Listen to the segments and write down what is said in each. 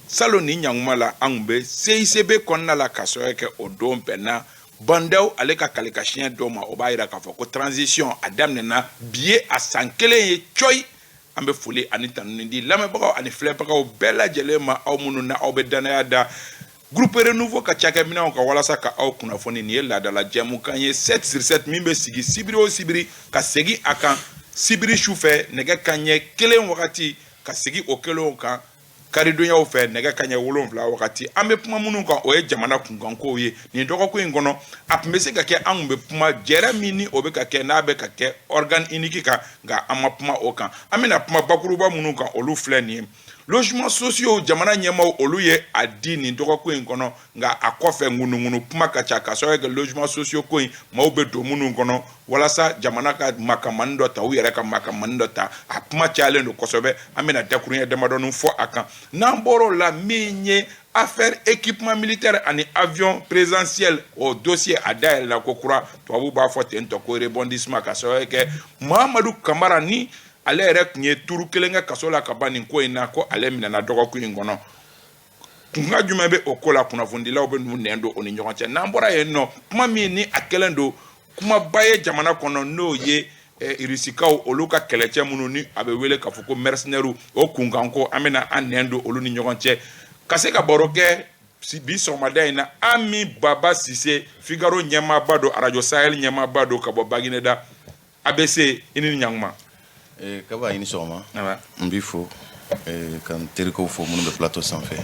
Salon ni ɲankuma la, an tun bɛ CICB kɔnɔna la, ka sababu kɛ o don bɛnna Bah N'Daw ale ka kalikasiyɛn dɔ ma. O b'a jira k'a fɔ ko transition a daminɛna, bi ye a san kelen ye cɔyi. An bɛ foli ani tanuni di lamɛnbagaw ani filɛbagaw bɛɛ lajɛlen ma, aw minnu na aw bɛ danaya da Groupe Renouveau ka cakɛminɛnw kan walasa ka aw kunnafoni. Nin ye laadala jɛmukan ye 7 sur 7, min bɛ sigi sibiri o sibiri, ka segin a kan sibiri su fɛ nɛgɛ kanɲɛ 1 wagati, ka segin o kelen kan karidonyaw fɛ nɛgɛ kanɲɛ 7 wagati. An bɛ kuma minnu kan, o ye jamana kunkankow ye. Nin dɔgɔkun in kɔnɔ, a tun bɛ se ka kɛ an tun bɛ kuma jɛrɛ min ni o bɛ ka kɛ, n'a bɛ ka kɛ organe unique kan, nka an ma kuma o kan. An bɛna kuma bakuruba minnu kan, olu filɛ nin ye: logements sociaux, jamana ɲɛmaaw olu ye a di nin dɔgɔkun in kɔnɔ, nka a kɔfɛ ŋunuŋunu kuma ka ca, ka sababu kɛ logements sociaux ko in, maaw bɛ don minnu kɔnɔ walasa jamana ka makamani dɔ ta, u yɛrɛ ka makamani dɔ ta, a kuma cayalen don kosɛbɛ. An bɛna dakuruɲɛ damadɔni fɔ a kan. N'an bɔr'o la, min ye affaire équipement militaire ani avion présidentiel, o dossier a dayɛlɛla ko kura, tubabuw b'a fɔ ten tɔ ko rebondissement, ka sababu kɛ Mahamadu Kamara ni ale yɛrɛ tun ye turu kelen kɛ kaso la ka ban nin ko in na, ko ale minɛna dɔgɔkun in kɔnɔ. Kunkan jumɛn bɛ o ko la? Kunnafonidilaw bɛ n'u nɛn don o ni ɲɔgɔn cɛ. N'an bɔra yen nɔ, kuma min ni a kɛlen don kumaba ye jamana kɔnɔ, n'o ye irisikaw olu ka kɛlɛcɛ minnu ni a bɛ wele k'a fɔ ko mercenaires, o kunkanko, an bɛna an nɛn don olu ni ɲɔgɔn cɛ, ka se ka baro kɛ bi sɔgɔmada in na. Ami Baba Sise, Figaro ɲɛmaaba don, Arajo Sahel ɲɛmaaba don, ka bɔ Bagineda. ABC, i ni ɲankuma. Kaba, i ni sɔgɔma. N b'i fo ka n terikɛw fo minnu bɛ plateau sanfɛ,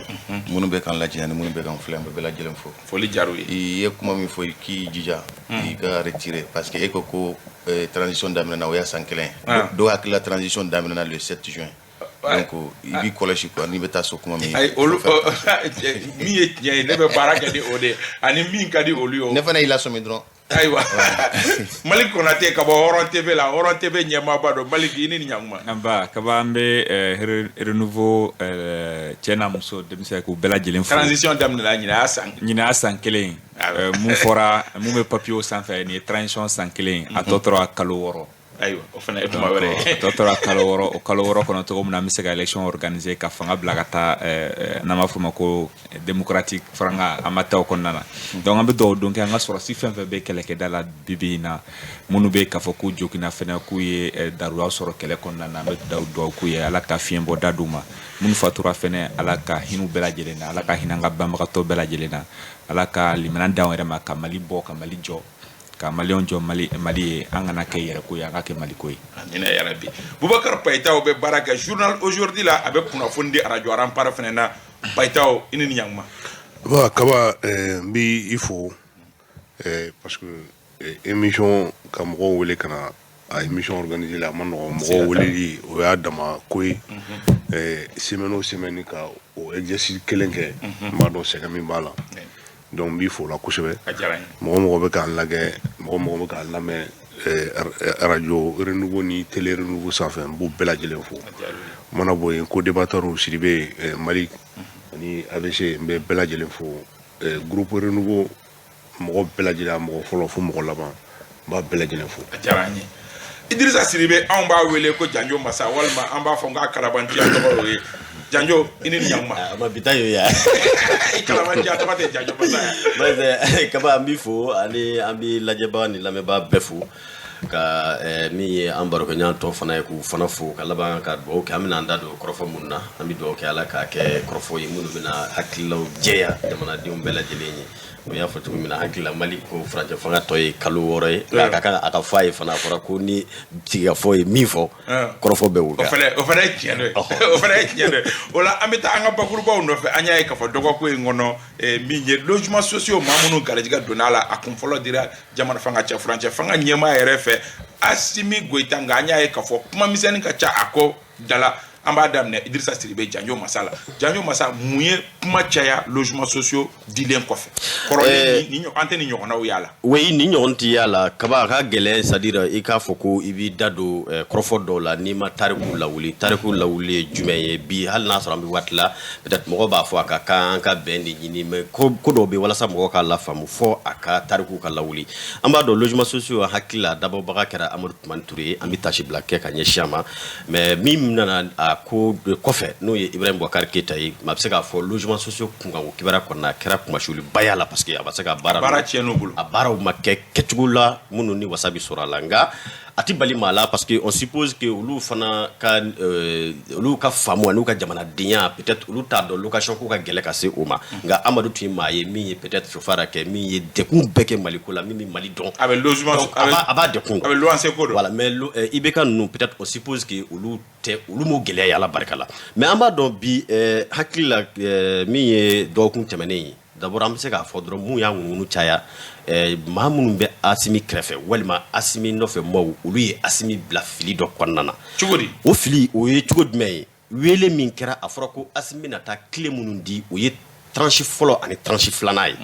minnu bɛ k'an lajɛ ani minnu bɛ k'an filɛ, an bɛ bɛɛ lajɛlen fo. Foli diyara u ye. I ye kuma min fɔ, i k'i jija i ka retirer, parce que e ko ko transition daminɛna, o y'a san kelen ye. Dɔw hakili la transition daminɛna le 7 juin. Donc i b'i kɔlɔsi quoi, n'i bɛ taa so, kuma min. Ayi, olu min ye tiɲɛ ye, ne bɛ baara kɛ ni o de ye ani min ka di olu ye. Ne fana y'i lasɔmi dɔrɔn. Ayiwa, Malik Konate ka bɔ Hɔrɔn TV la, Hɔrɔn TV ɲɛmaaba don. Malik, i ni ɲankuma. Nba Kaba, an bɛ Renouveau cɛ n'a muso, denmisɛn, k'u bɛɛ lajɛlen fo. Transition daminɛna ɲinan y'a san. Ɲinan y'a san kelen ye. Mun fɔra, mun bɛ papier sanfɛ, nin ye transition san kelen, a tɔ tora kalo 6. Ayiwa, o fana ye kuma wɛrɛ ye. A tɔ tora kalo 6. O kalo 6 kɔnɔ, cogo min na an bɛ se ka élection organiser, ka fanga bila ka taa, n'an b'a fɔ o ma ko démocratique, fanga an ma taa o kɔnɔna na. Donc an bɛ dugawu don kɛ an ka sɔrɔsi fɛn fɛn bɛ kɛlɛkɛda la bi bi in na, minnu bɛ k'a fɔ k'u joginna fɛnɛ, k'u ye daruya sɔrɔ kɛlɛ kɔnɔna na, an bɛ dugawu k'u ye, Ala ka fiɲɛ bɔ da d'u ma. Minnu fatura fɛnɛ, Ala ka hinɛ bɛɛ lajɛlen na, Ala ka hinɛ an ka banbagatɔ bɛɛ lajɛlen na, Ala ka limaniya d'anw yɛrɛ ma, ka Mali bɔ, ka Mali jɔ, ka maliyɛnw jɔ Mali Mali ye. An kana kɛ yɛrɛko ye, an ka kɛ Maliko ye. Amina yarabi. Bubakar Payitaw bɛ baara kɛ Journal Aujourd'hui la, a bɛ kunnafoni di Arajo Rempart fana na. Payitaw, i ni ɲankuma. Ba Kaba, n b'i fo parce que émission ka mɔgɔw wele ka na a émission organiser la, a ma nɔgɔn. Mɔgɔw weleli, o y'a dama ko ye. Semaine o semaine ka o exercice kelen kɛ, n b'a dɔn sɛgɛn min b'a la. Donc n b'i fo o la kosɛbɛ. Mɔgɔ mɔgɔ bɛ k'an lajɛ, mɔgɔ mɔgɔ bɛ k'an lamɛn Arajo Renouveau ni Télé Renouveau sanfɛ, n b'u bɛɛ lajɛlen fo. N mana bɔ yen, co-débatteur Sidibe, Malik ani ABC, n bɛ bɛɛ lajɛlen fo. Groupe Renouveau mɔgɔ bɛɛ lajɛlen, a mɔgɔ fɔlɔ fo mɔgɔ laban, n b'a bɛɛ lajɛlen fo. A diyara an ye. Idrissa Sidibe, anw b'a wele ko Janjo Masa, walima an b'a fɔ k'a kalabanciya tɔgɔ y'o ye. Janjo, i ni ɲankuma. A ma bi ta y'o ye. Kalabanciya tɔgɔ tɛ Janjo Masa ye. Kaba, an b'i fo ani an b'i lajɛbaga ni lamɛnbaa bɛɛ fo, ka min ye an barokɛɲɔgɔn tɔ fana ye, k'u fana fo, ka laban ka dugawu kɛ. An bɛna an da don kɔrɔfɔ minnu na, an bɛ dugawu kɛ Ala k'a kɛ kɔrɔfɔ ye minnu bɛna hakililaw jɛya jamanadenw bɛɛ lajɛlen ye. O y'a fɔ cogo min na, hakili la Mali ko furancɛ fanga tɔ ye kalo 6 ye, nka a ka kan a ka fɔ a ye fana, a fɔra ko ni sigikafɔ ye min fɔ, kɔrɔfɔ bɛ o kan. O fana ye tiɲɛ dɔ ye, o fana ye tiɲɛ dɔ ye. O la, an bɛ taa an ka bakurubaw nɔfɛ. An y'a ye k'a fɔ dɔgɔkun in kɔnɔ, min ye logements sociaux, maa minnu garijɛgɛ donna a la, a kun fɔlɔ dira jamana fanga cɛ furancɛ fanga ɲɛmaa yɛrɛ fɛ, Asimi Goyita. Nka an y'a ye k'a fɔ kuma misɛnnin ka ca a ko da la. An b'a daminɛ Idrissa Sidibe, Janjo Masa la. Janjo Masa, mun ye kuma caya logements sociaux dilen kɔfɛ? Kɔrɔlen ni an tɛ nin ɲɔgɔnnaw y'a la. Oui, nin ɲɔgɔn tɛ y'a la Kaba. A ka gɛlɛn, c'est à dire i k'a fɔ ko i b'i da don kɔrɔfɔ dɔw la n'i ma tariku lawuli. Tariku lawuli ye jumɛn ye? Bi, hali n'a sɔrɔ an bɛ waati la, peut-être mɔgɔ b'a fɔ a ka kan an ka bɛn de ɲini, mais ko dɔw bɛ walasa mɔgɔ k'a lafaamu, fɔ a ka tariku ka lawuli. An b'a dɔn logements sociaux, hakili la dabɔbaga kɛra Amadu Tumani Ture ye. An bɛ tasi bila kɛ ka ɲɛsin a ma, mais min nana a a ko kɔfɛ, n'o ye Ibrahim Boubacar Keita ye, maa bɛ se k'a fɔ logement sociaux kunkan o kibaruya kɔnɔna, a kɛra kumasuluba y'a la, parce que a ma se ka baara Baara tiɲɛn'u bolo. A baaraw ma kɛ kɛcogo la minnu ni wasa bɛ sɔrɔ a la, nka a ti bali maa la, parce que on suppose que olu fana ka olu ka faamu ani u ka jamanadenya, peut-être olu t'a dɔn location ko ka gɛlɛ ka se o ma. Nka Amadu tun ye maa ye min ye peut-être chauffeur kɛ, min ye degun bɛɛ kɛ Maliko la, min bɛ Mali dɔn. A bɛ logement Donc, a b'a degun dɔn. A bɛ luwanse ko dɔn. Voilà, mais IBK ninnu, peut-être on suppose que olu tɛ, olu m'o gɛlɛya ye, Ala barika la. Mais an b'a dɔn bi, hakili la, min ye dɔgɔkun tɛmɛnen ye, d'abord an bɛ se k'a fɔ dɔrɔn mun y'a ŋunuŋunu caya, maa minnu bɛ Asimi kɛrɛfɛ walima Asimi nɔfɛ maaw, olu ye Asimi bila fili dɔ kɔnɔna na. Cogo di? O fili o ye cogo jumɛn ye? Wele min kɛra, a fɔra ko Asimi bɛna taa clé minnu di, o ye tranche fɔlɔ ani tranche filanan ye.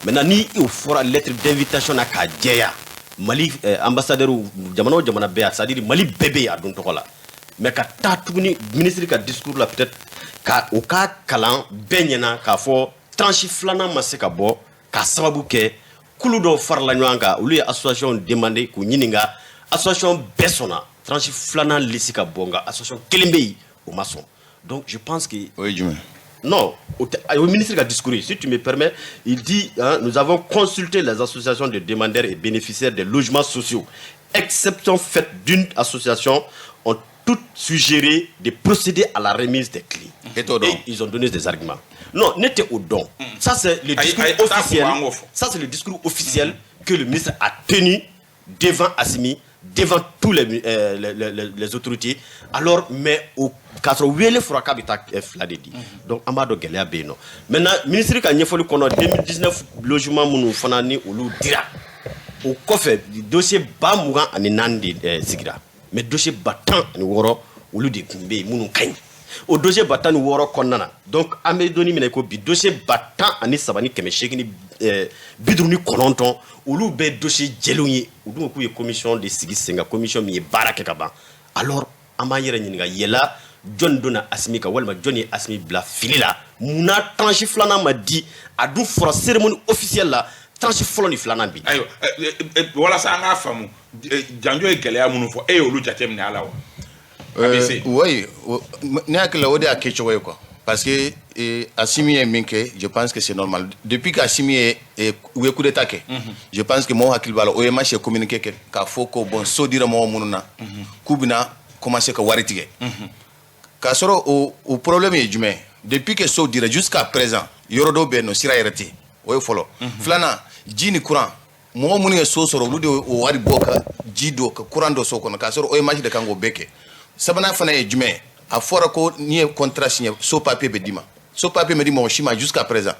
Maintenant, ni o fɔra lettre d'invitation na k'a jɛya, Mali ambassadeur, jamana o jamana bɛɛ yan, c'est à dire Mali bɛɛ bɛ yen a don tɔgɔ la. Mais ka taa tuguni ministre ka discours la, peut-être ka o ka kalan bɛɛ ɲɛna k'a fɔ tranche filanan ma se ka bɔ k'a sababu kɛ kulu dɔw farala ɲɔgɔn kan, olu ye association demandé k'u ɲininka, association bɛɛ sɔnna tranche filanan liste ka bɔ, nka association kelen bɛ yen, o ma sɔn. Donc je pense que O ye jumɛn? Non, au ministre ka discours, si tu me permets, il dit, hein, nous avons consulté les associations de demandeurs et bénéficiaires des logements sociaux. Exception faite d'une association, ont toutes suggéré de procéder à la remise des clés. E t'o dɔn? Et ils ont donné des arguments. Non, ne tɛ o dɔn. Ça, c'est le Ayi, discours ayi, taa officiel. fɔ, an k'o fɔ. Ça, c'est le discours officiel que le ministre a tenu devant Assimi, devant tous les autorités. Alors, mais au k'a sɔrɔ wele fɔra k'a bɛ taa fila de di. Donc an b'a dɔn gɛlɛya bɛ yen nɔ. Maintenant, ministre ka ɲɛfɔli kɔnɔ, 2019 logement minnu fana ni olu dira, o kɔfɛ dossier 24 000 de sigira, mais dossier 16 000 olu de tun bɛ yen minnu ka ɲi. O dossier 16 000 kɔnɔna na, donc an bɛ donni min na i ko bi, dossier 13 859, olu bɛɛ dossier jɛlenw ye. U dun ko k'u ye commission de sigi sen kan, commission min ye baara kɛ ka ban. Alors an b'an yɛrɛ ɲininka, yɛla jɔnni donna Asimi kan walima jɔnni ye Asimi bila fili la? Munna tranche filanan ma di? A dun fɔra cérémonie officielle la, tranche fɔlɔ ni filanan bi. Ayiwa, walasa an k'a faamu, Janjo ye gɛlɛya minnu fɔ, e y'olu jateminɛ a la wa? ABC. Oui, ne hakili la, o de y'a kɛcogo ye quoi. Parce que Assimi ye min kɛ, je pense que c'est normal. Depuis que Assimi ye u ye coup d'état kɛ, je pense que mɔgɔw hakili b'a la, OMH ye communiqué kɛ k'a fɔ ko bon, so dira mɔgɔ minnu na, k'u bɛna commencer ka wari tigɛ. K'a sɔrɔ o problème ye jumɛn ye? Depuis que so dira jusqu'à présent, yɔrɔ dɔw bɛ yen nɔ, sira yɛrɛ tɛ yen. O ye fɔlɔ. Filanan, ji ni courant, mɔgɔ minnu ye so sɔrɔ, olu de o wari bɔ ka ji don, ka courant don so kɔnɔ, k'a sɔrɔ OMH de kan k'o bɛɛ kɛ. Sabanan fana ye jumɛn ye? A fɔra ko n'i ye contrat signé, so papier bɛ d'i ma. So papier bɛ di mɔgɔ si ma jusqu'à présent.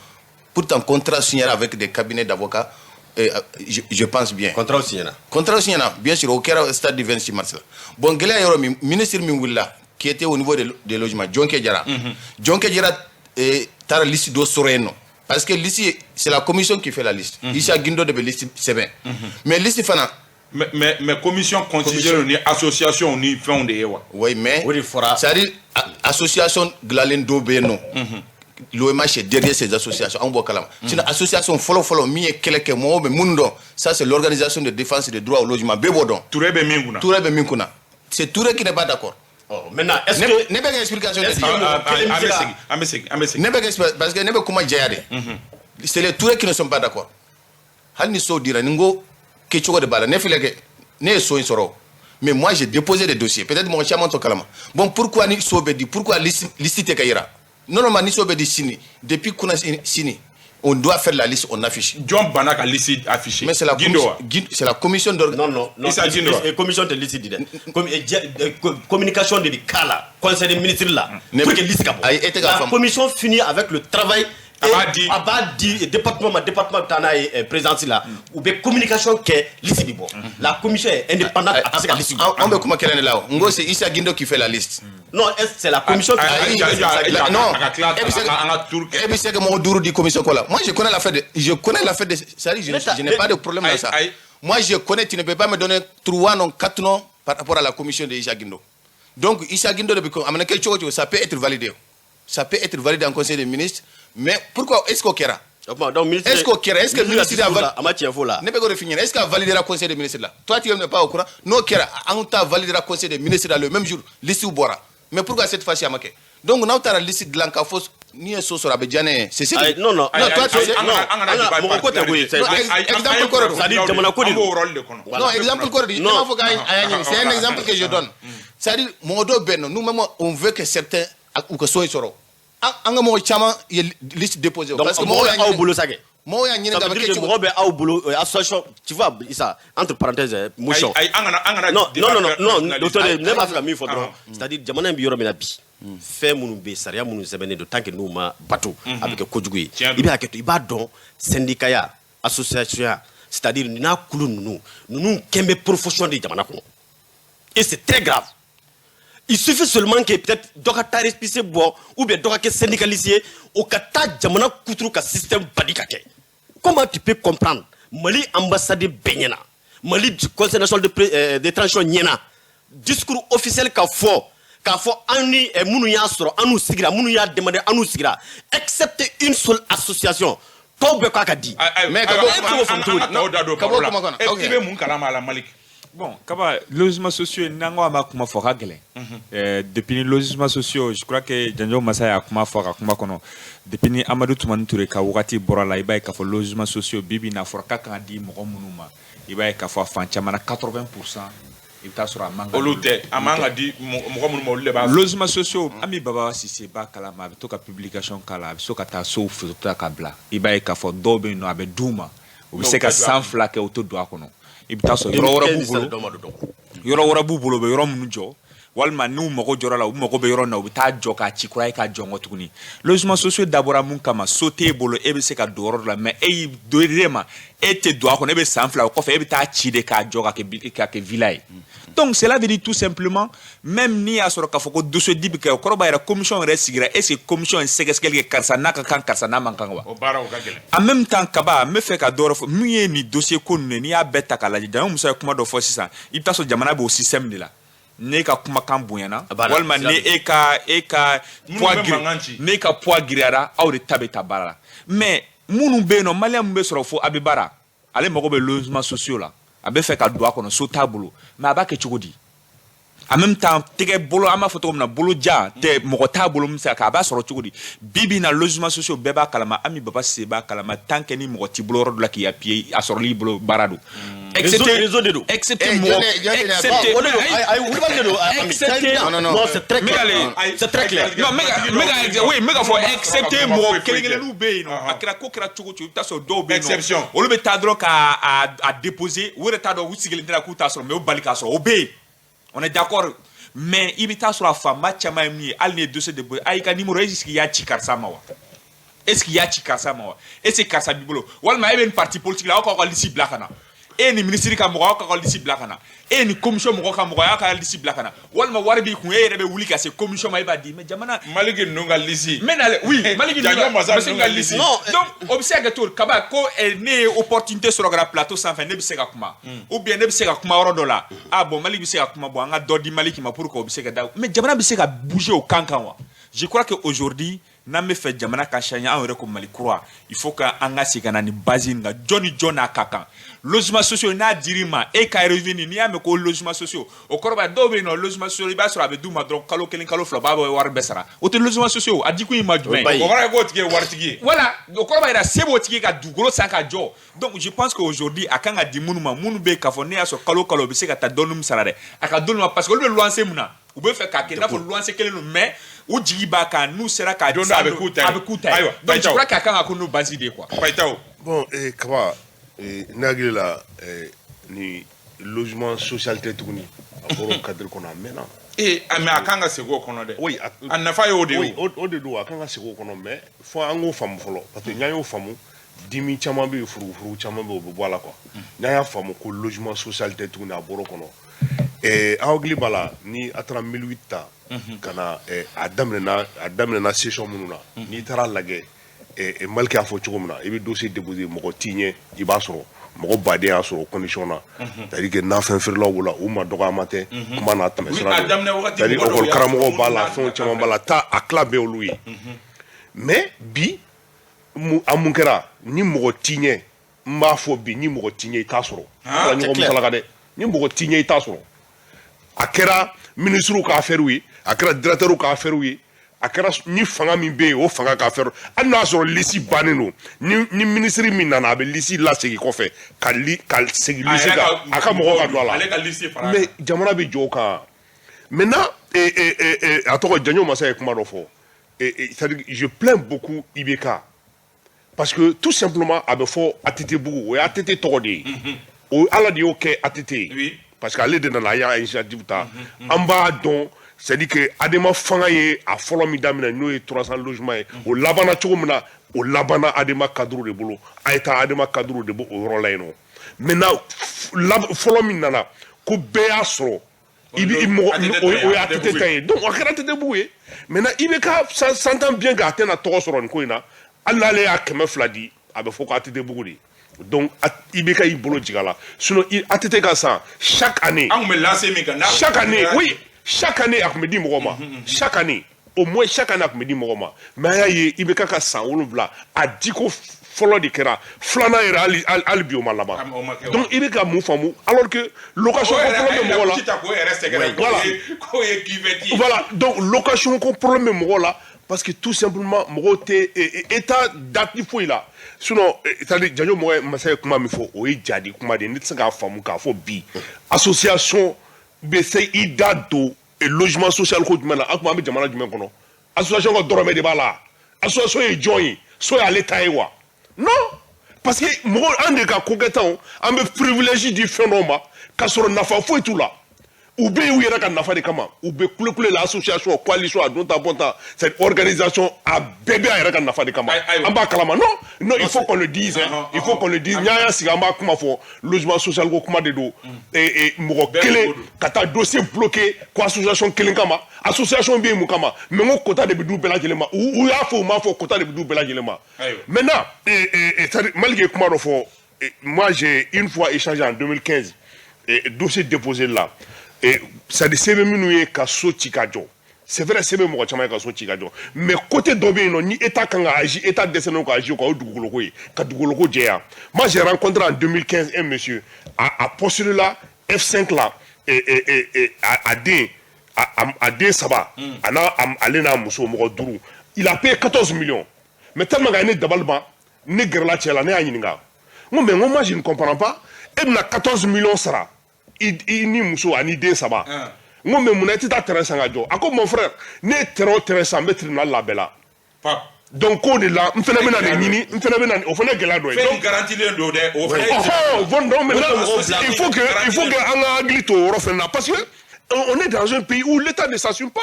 Pourtant contrat signé avec des cabinets d'avocats, je pense bien. Contrat signé na. Contrat signé na, bien sûr, o kɛra stade du 26 mars la. Bon, gɛlɛya yɔrɔ min, ministre min wulila, qui était au niveau de logement, Jɔnkɛ Jara. Jɔnkɛ Jara taara liste dɔ sɔrɔ yen nɔ. Parce que liste, c'est la commission qui fait la liste. Issa Guindo de bɛ liste sɛbɛn. Mais liste fana Mais commission constitutionnelle ni association ni fɛnw de ye wa? Oui, mais O de fɔra. C'est-à-dire association dilanlen dɔw bɛ yen nɔ. L'OMH est derrière ces associations, an b'o kalama. Sinon association fɔlɔ fɔlɔ min ye kɛlɛ kɛ, mɔgɔw bɛ minnu dɔn, ça c'est l'organisation de défense des droits au logement, bɛɛ b'o dɔn. Touré bɛ min kunna. Touré bɛ min kunna. C'est Touré qui n'est pas d'accord. Oh, maintenant, est-ce Ne que ne bɛ ka explication de Est-ce di. que An mɔgɔ kelen bɛ bɛ se ka segin, an bɛ segin, an bɛ segin. Ne bɛ ka expliquer parce que ne bɛ kuma jɛya de. C'est les Touré qui ne sont pas d'accord. Hali ni so dira, ni n ko kɛcogo de b'a la, ne filɛ kɛ, ne ye so in sɔrɔ. Mais moi j'ai déposé des dossiers. Peut-être mɔgɔ caman t'o kalama. Bon, pourquoi ni so bɛ di, pourquoi liste tɛ ka yira? Normalement ni so bɛ di sini, depuis kunna sini, on doit faire la liste, on affiche. Jɔn banna ka liste affiché? Mais c'est la Guindo commission, wa? C'est la commission d'organisation. Non, non, non. Issa Guindo wa? Commission tɛ liste di dɛ. Communication de bɛ k'a la conseil des ministres la pour que liste ka bɔ. Ayi, e tɛ k'a La faamu. commission finit avec le travail. A b'a di. A b'a di département ma, département bɛ taa n'a ye présidence la, u bɛ communication kɛ, liste bɛ bɔ. La commission est indépendante, a tɛ se ka liste bɔ. An bɛ kuma kelen de la o. N ko c'est Issa Guindo qui fait la liste. Non, c'est la commission qui Ayi, ayi, ayi, ayi, Non, a ka tila e bɛ se an ka tour kɛ. E bɛ se ka mɔgɔ duuru di commission ko la. Moi je connais l'affaire de, je connais l'affaire de, c'est-à-dire je n'ai pas de problème dans ça. Ayi. Moi je connais, tu ne peux pas me donner trois noms, quatre noms par rapport à la commission de Issa Guindo. Donc Issa Guindo de bɛ a mana kɛ cogo o cogo, ça peut être validé. Ça peut être validé en conseil des ministres, mais pourquoi est-ce qu'o kɛra? O donc ministre Est-ce qu'o kɛra? Est-ce que ministre ministre a a ma tiɲɛ fɔ la. Ne bɛ k'o de f'i ɲɛna. Est-ce qu'a validé la conseil des ministres là? Toi tu n'es pas au courant. N'o kɛra, an ta validé la conseil des ministres là le même jour, liste bɔra. Mais pourquoi cette fois-ci a ma kɛ? Donc n'aw taara liste dilan k'a fɔ n'i ye so sɔrɔ, a bɛ diya ne ye, c'est ce que Non, non. Non, toi, tu sais. Non, mɔgɔ ko tɛ koyi. Exemple kɔrɔ don. C'est-à-dire jamana ko de don. An b'o rôle de kɔnɔ. Non, exemple kɔrɔ di. Ne m'a fɔ k'a y'a ɲini, c'est un exemple que je donne. C'est-à-dire mɔgɔ dɔw bɛ yen nɔ, nous même, on veut que certains u ka so in sɔrɔ. An ka mɔgɔ caman ye liste déposée parce que mɔgɔ bɛ aw bolo sa kɛ. Mɔgɔw y'a ɲini ka bɛ kɛ cogo. Mɔgɔ bɛ aw bolo, association, tu vois Issa, entre parenthèses, Mouchon. Ayi, an kana an kana. Non, non, non, non, docteur, ne b'a fɛ ka min fɔ dɔrɔn, c'est-à-dire jamana in bɛ yɔrɔ min na bi, fɛn minnu bɛ yen, sariya minnu sɛbɛnnen don, tant que n'u ma bato, a bɛ kɛ kojugu ye. I bɛ hakɛ to, i b'a dɔn, syndicat ya, association ya, c'est-à-dire n'a kulu ninnu kɛn bɛ profession de jamana kɔnɔ et c'est très grave. Il suffit seulement que peut-être dɔ ka taa récépissé bɔ ou bien dɔ ka kɛ syndicaliste ye, o ka taa jamana kuturu ka système bali ka kɛ. Comment tu peux comprendre, Mali ambassade bɛɛ ɲɛna, Mali Conseil national de transition ɲɛna, discours officiel ka fɔ k'a fɔ an ni minnu y'a sɔrɔ, an n'u sigira, minnu y'a demandé, an n'u sigira, excepté une seule association, tɔw bɛɛ k'a ka di. Mais ka bɔ kuma ka bɔ kuma kɔnɔ. I bɛ mun kalama a la, Malik? Bon, Kaba, logements sociaux, n'an ko an b'a kuma fɔ, ka gɛlɛn. Depuis ni logements sociaux, je crois que Janjo Masa y'a kuma fɔ a ka kuma kɔnɔ. Depuis ni Amadu Tumani Ture ka wagati bɔra la, i b'a ye k'a fɔ logements sociaux, bi bi in na, fɔra k'a kan ka di mɔgɔ minnu ma, i b'a ye k'a fɔ a fan caman na, 80%, i bɛ taa sɔrɔ a man ka. Olu tɛ, a man ka di mɔgɔ minnu ma, olu de b'a. Logements sociaux, an bɛ Baba Sise ba kalama, a bɛ to ka publication k'a la, a bɛ se ka taa sow photo ta ka bila. I b'a ye k'a fɔ dɔw bɛ yen nɔ, a bɛ d'u ma, u bɛ se ka san 2 kɛ, u tɛ don a kɔnɔ. I bɛ taa sɔrɔ yɔrɔ wɛrɛ b'u bolo, yɔrɔ wɛrɛ b'u bolo, u bɛ yɔrɔ minnu jɔ, walima n'u mago jɔra la, u mago bɛ yɔrɔ min na, u bɛ taa jɔ k'a ci kura ye k'a jɔ nkɔ tuguni. Logements sociaux dabɔra mun kama? So t'e bolo, e bɛ se ka don yɔrɔ dɔ la, mais e y'i don e ma, e tɛ don a kɔnɔ, e bɛ san 2 o kɔfɛ, e bɛ taa ci de k'a jɔ k'a kɛ villa ye. Donc cela veut dire tout simplement, même n'i y'a sɔrɔ k'a fɔ ko dossier di bɛ kɛ, o kɔrɔ b'a jira commission yɛrɛ sigira. Est ce que commission ye sɛgɛsɛgɛli kɛ, karisa n'a ka kan, karisa n'a man kan wa? O baaraw ka gɛlɛn. En même temps, Kaba, n bɛ fɛ ka dɔ wɛrɛ fɔ. Min ye nin dossier ko ninnu ye, n'i y'a bɛɛ ta k'a lajɛ, Janjo Musa ye kuma dɔ fɔ sisan, i bɛ taa sɔrɔ jamana b'o système de la. Ne ka kumakan bonyana, walima ni e ka poids ne ka poids giriyara, aw de ta bɛ ta baara la. Mais minnu bɛ yen nɔ, malien min bɛ sɔrɔ fo a bɛ baara, ale mago bɛ logements sociaux la, a bɛ fɛ ka don a kɔnɔ, so t'a bolo, mais a b'a kɛ cogo di? En même temps, tɛgɛ bolo, an b'a fɔ cogo min na, bolojan tɛ mɔgɔ t'a bolo min bɛ se ka kɛ, a b'a sɔrɔ cogo di? Bi bi in na, logements sociaux, bɛɛ b'a kalama, Ami Baba Sise b'a kalama, tant que ni mɔgɔ t'i bolo yɔrɔ dɔ la k'i appuyer, a sɔrɔli i bolo baara don. Excepté réseau de don. Excepté mɔgɔ, excepté, ayi, wulibali de don. Excepté, non, non, c'est très clair, c'est très clair. Non, n bɛ ka, oui, n bɛ ka fɔ excepté mɔgɔ kelen kelenninw bɛ yen nɔ, a kɛra ko kɛra cogo cogo, i bɛ taa sɔrɔ dɔw bɛ yen nɔ. Exception. Olu bɛ taa dɔrɔn k'a a déposer, u yɛrɛ t'a dɔn, u sigilen tɛ k'u t'a sɔrɔ, mais u bali k'a sɔrɔ, o bɛ yen. On est d'accord, mais i bɛ taa sɔrɔ a fanba caman ye min ye, hali ni ye dossier déposé, a y'i ka numéro, est ce que i y'a ci karisa ma wa? Est ce que i y'a ci karisa ma wa? Est ce que karisa b'i bolo? Walima e bɛ nin parti politique la, aw k'aw ka liste bila ka na. E ni minisiri ka mɔgɔ, aw k'aw ka liste bila ka na. E ni commission mɔgɔ ka mɔgɔ, aw ka liste bila ka na. Walima wari b'i kun, e yɛrɛ bɛ wuli ka se commission ma, e b'a di. Mais jamana. Maliki ninnu ka liste. N bɛ na, oui, Maliki ninnu ka ninnu ka liste. Non, donc o bɛ se ka kɛ cogo di? Kaba ko ne ye opportunité sɔrɔ ka na plateau sanfɛ, ne bɛ se ka kuma. Ou bien ne bɛ se ka kuma yɔrɔ dɔ la. Ah bon, Maliki bɛ se ka kuma, bon, an ka dɔ di Maliki ma pour que o bɛ se ka da. Mais jamana bɛ se ka bouger o kan kan wa? Je crois que aujourd'hui, n'an bɛ fɛ jamana ka changer, an yɛrɛ ko Mali kura, il faut que an ka segin ka na ni base in kan, jɔn ni jɔn n'a ka kan. Logements sociaux, n'a dir'i ma, e ka revenu, n'i y'a mɛn ko logements sociaux, o kɔrɔ b'a dɔw bɛ yen nɔ, logements sociaux, i b'a sɔrɔ a bɛ d'u ma dɔrɔn, kalo 1, kalo 2, u b'a bɔ wari bɛɛ sara. O tɛ logements sociaux, a di kun ye ma jumɛn ye? O kɔrɔ ye k'o tigi ye waritigi ye. Voilà, o kɔrɔ b'a jira se b'o tigi ka dugukolo san ka jɔ. Donc je pense que aujourd'hui, a kan ka di minnu ma, minnu bɛ yen k'a fɔ ne y'a sɔrɔ kalo kalo, u bɛ se ka taa dɔɔnin min sara dɛ, a ka d'olu ma, parce que olu bɛ luwanse mun na, u bɛ fɛ k'a kɛ i n'a fɔ luwanse kelen don, mais u jigi b'a kan n'u sera k'a don dɔ a bɛ k'u ta ye. A bɛ k'u ta ye. Ayiwa. Donc je crois qu'a kan ka kɛ n'o base de ye quoi. Payitaw. Bon, Kaba, ne hakili la, ni logement social tɛ tuguni, a bɔra o cadre kɔnɔ a mɛnna. Ee, mais a kan ka segin o kɔnɔ dɛ. Oui, a nafa y'o de ye. Oui, o de don, a kan ka segin o kɔnɔ, mais fo an k'o faamu fɔlɔ, parce que n'an y'o faamu, dimi caman bɛ yen, furugufurugu caman bɛ yen, o bɛ bɔ a la quoi. N'an y'a faamu ko logement social tɛ tuguni, a bɔra o kɔnɔ. Aw hakili b'a la, ni a taara 1008 ta ka na, a daminɛna session minnu na, n'i taara lajɛ, Maliki y'a fɔ cogo min na, i bɛ dossier déposer, mɔgɔ t'i ɲɛ, i b'a sɔrɔ mɔgɔ baden y'a sɔrɔ o condition na, c'est à dire que nafɛn feerelaw b'o la, u ma dɔgɔyama tɛ, kuma n'a tɛmɛsira don, c'est à dire école karamɔgɔw b'a la, fɛnw caman b'a la, taa a tila bɛɛ olu ye. Mais bi, a mun kɛra? Ni mɔgɔ t'i ɲɛ, n b'a fɔ bi, ni mɔgɔ t'i ɲɛ, i t'a sɔrɔ. Ala ɲɔgɔn musalaka dɛ, ni mɔgɔ t'i ɲɛ, i t'a sɔrɔ. A kɛra ministres ka affaire ye, a kɛra directeurs ka affaire ye, a kɛra ni fanga min bɛ yen, o fanga ka affaire. Hali n'a sɔrɔ liste bannen don, ni ministre min nana, a bɛ liste lasegin kɔfɛ ka segin liste kan, a ka mɔgɔw ka don a la. Ale ka liste fara. Mais jamana bɛ jɔ o kan. Maintenant, a tɔgɔ, Janjo Masa ye kuma dɔ fɔ, c'est-à-dire, je plains beaucoup IBK, parce que tout simplement, a bɛ fɔ ATT bugu, o ye ATT tɔgɔ de ye, o Ala de y'o kɛ ATT ye, parce que ale de nana, a y'a initiative ta. An b'a dɔn, c'est-à-dire que ADEMA fanga ye a fɔlɔ min daminɛ, n'o ye 300 logements ye, o labanna cogo min na, o labanna ADEMA cadre de bolo. A ye taa, ADEMA cadre de b'o o yɔrɔ la yen nɔ. Maintenant, fɔlɔ min nana ko bɛɛ y'a sɔrɔ, i bi mɔgɔ, o ye ATT ta ye. Donc a kɛra ATT bugu ye. Maintenant, IBK s'entend bien k'a tɛna tɔgɔ sɔrɔ nin ko in na. Hali n'ale y'a 200 di, a bɛ fɔ ko ATT bugu de. Donc IBK y'i bolo jigin a la. Sinon ATT ka san, chaque année, An tun bɛ lancer min kan. Chaque année, oui, chaque année a tun bɛ di mɔgɔ ma. Chaque année, au moins chaque année, a tun bɛ di mɔgɔ ma. Mais an y'a ye, IBK ka san 7, a diko fɔlɔ de kɛra, filanan yɛrɛ, hali bi o ma laban. Donc i bɛ ka mun faamu? Alors que location ko problème bɛ mɔgɔ la. Voilà. Voilà, donc location ko problème bɛ mɔgɔ la, parce que tout simplement mɔgɔw tɛ état date foyi la. Sinon, c'est à dire, Janjo mɔgɔ masa ye kuma min fɔ, o ye jadi kuma de ye. Ne tɛ se k'a faamu k'a fɔ bi association bɛ se i da don logement social ko jumɛn na. An tuma, an bɛ jamana jumɛn kɔnɔ? Association ka dɔrɔmɛ de b'a la. Association ye jɔn ye? So y'ale ta ye wa? Non, parce que mɔgɔ, an de ka kokɛtaw, an bɛ privilège di fɛn dɔw ma k'a sɔrɔ nafa foyi t'u la. U bɛ yen u yɛrɛ ka nafa de kama. U bɛ kulekule la, association, coalition, a don ta bɔn ta, cette organisation, a bɛɛ bɛ a yɛrɛ ka nafa de kama. An b'a kalama. Non, non, il faut qu'on le dise, hein, il faut qu'on le dise. N'an y'a sigi, an b'a kuma fɔ. Logement social ko kuma de don. Mɔgɔ kelen ka taa dossier bloqué ko association kelen kama, association bɛ yen mun kama? Mais n ko quota de bɛ d'u bɛɛ lajɛlen ma. U y'a fɔ, u m'a fɔ, quota de bɛ d'u bɛɛ lajɛlen ma. Maintenant, c'est-à-dire, Malik ye kuma dɔ fɔ. Moi, j'ai une fois échangé en 2015, dossier déposé là, et c'est-à-dire sɛbɛn minnu ye ka so ci ka jɔ, c'est vrai, sɛbɛn mɔgɔ caman ye ka so ci ka jɔ, mais côté dɔ bɛ yen nɔ, ni état kan ka agir, état dɛsɛlen ka agir, o ye dugukolo ko ye, ka dugukolo ko jɛya. Moi, j'ai rencontré en 2015 un monsieur, a postulé la F5 la, et a den saba, a n'a ale n'a muso, mɔgɔ duuru, il a payé 14 millions. Mais tellement que a ye ne dabali ban, ne gɛrɛla cɛ la, ne y'a ɲininka, n ko mais, n ko moi, je ne comprends pas, e bɛna 14 millions sara i ni muso ani den saba, n ko mais munna i tɛ taa terrain san ka jɔ? A ko: mon frère, ne ye terrain o terrain san, n bɛ tribunal labɛn la. Donc k'o de la, n fɛnɛ bɛ na nin ɲini, n fɛnɛ bɛ na, o fɛnɛ gɛlɛya dɔ ye. Fɛn garantilen don dɛ, o fɛnɛ. Ɔhɔn, bon, donc maintenant, il faut que an ka hakili to o yɔrɔ fɛnɛ na, parce que on est dans un pays où l'État ne s'assume pas.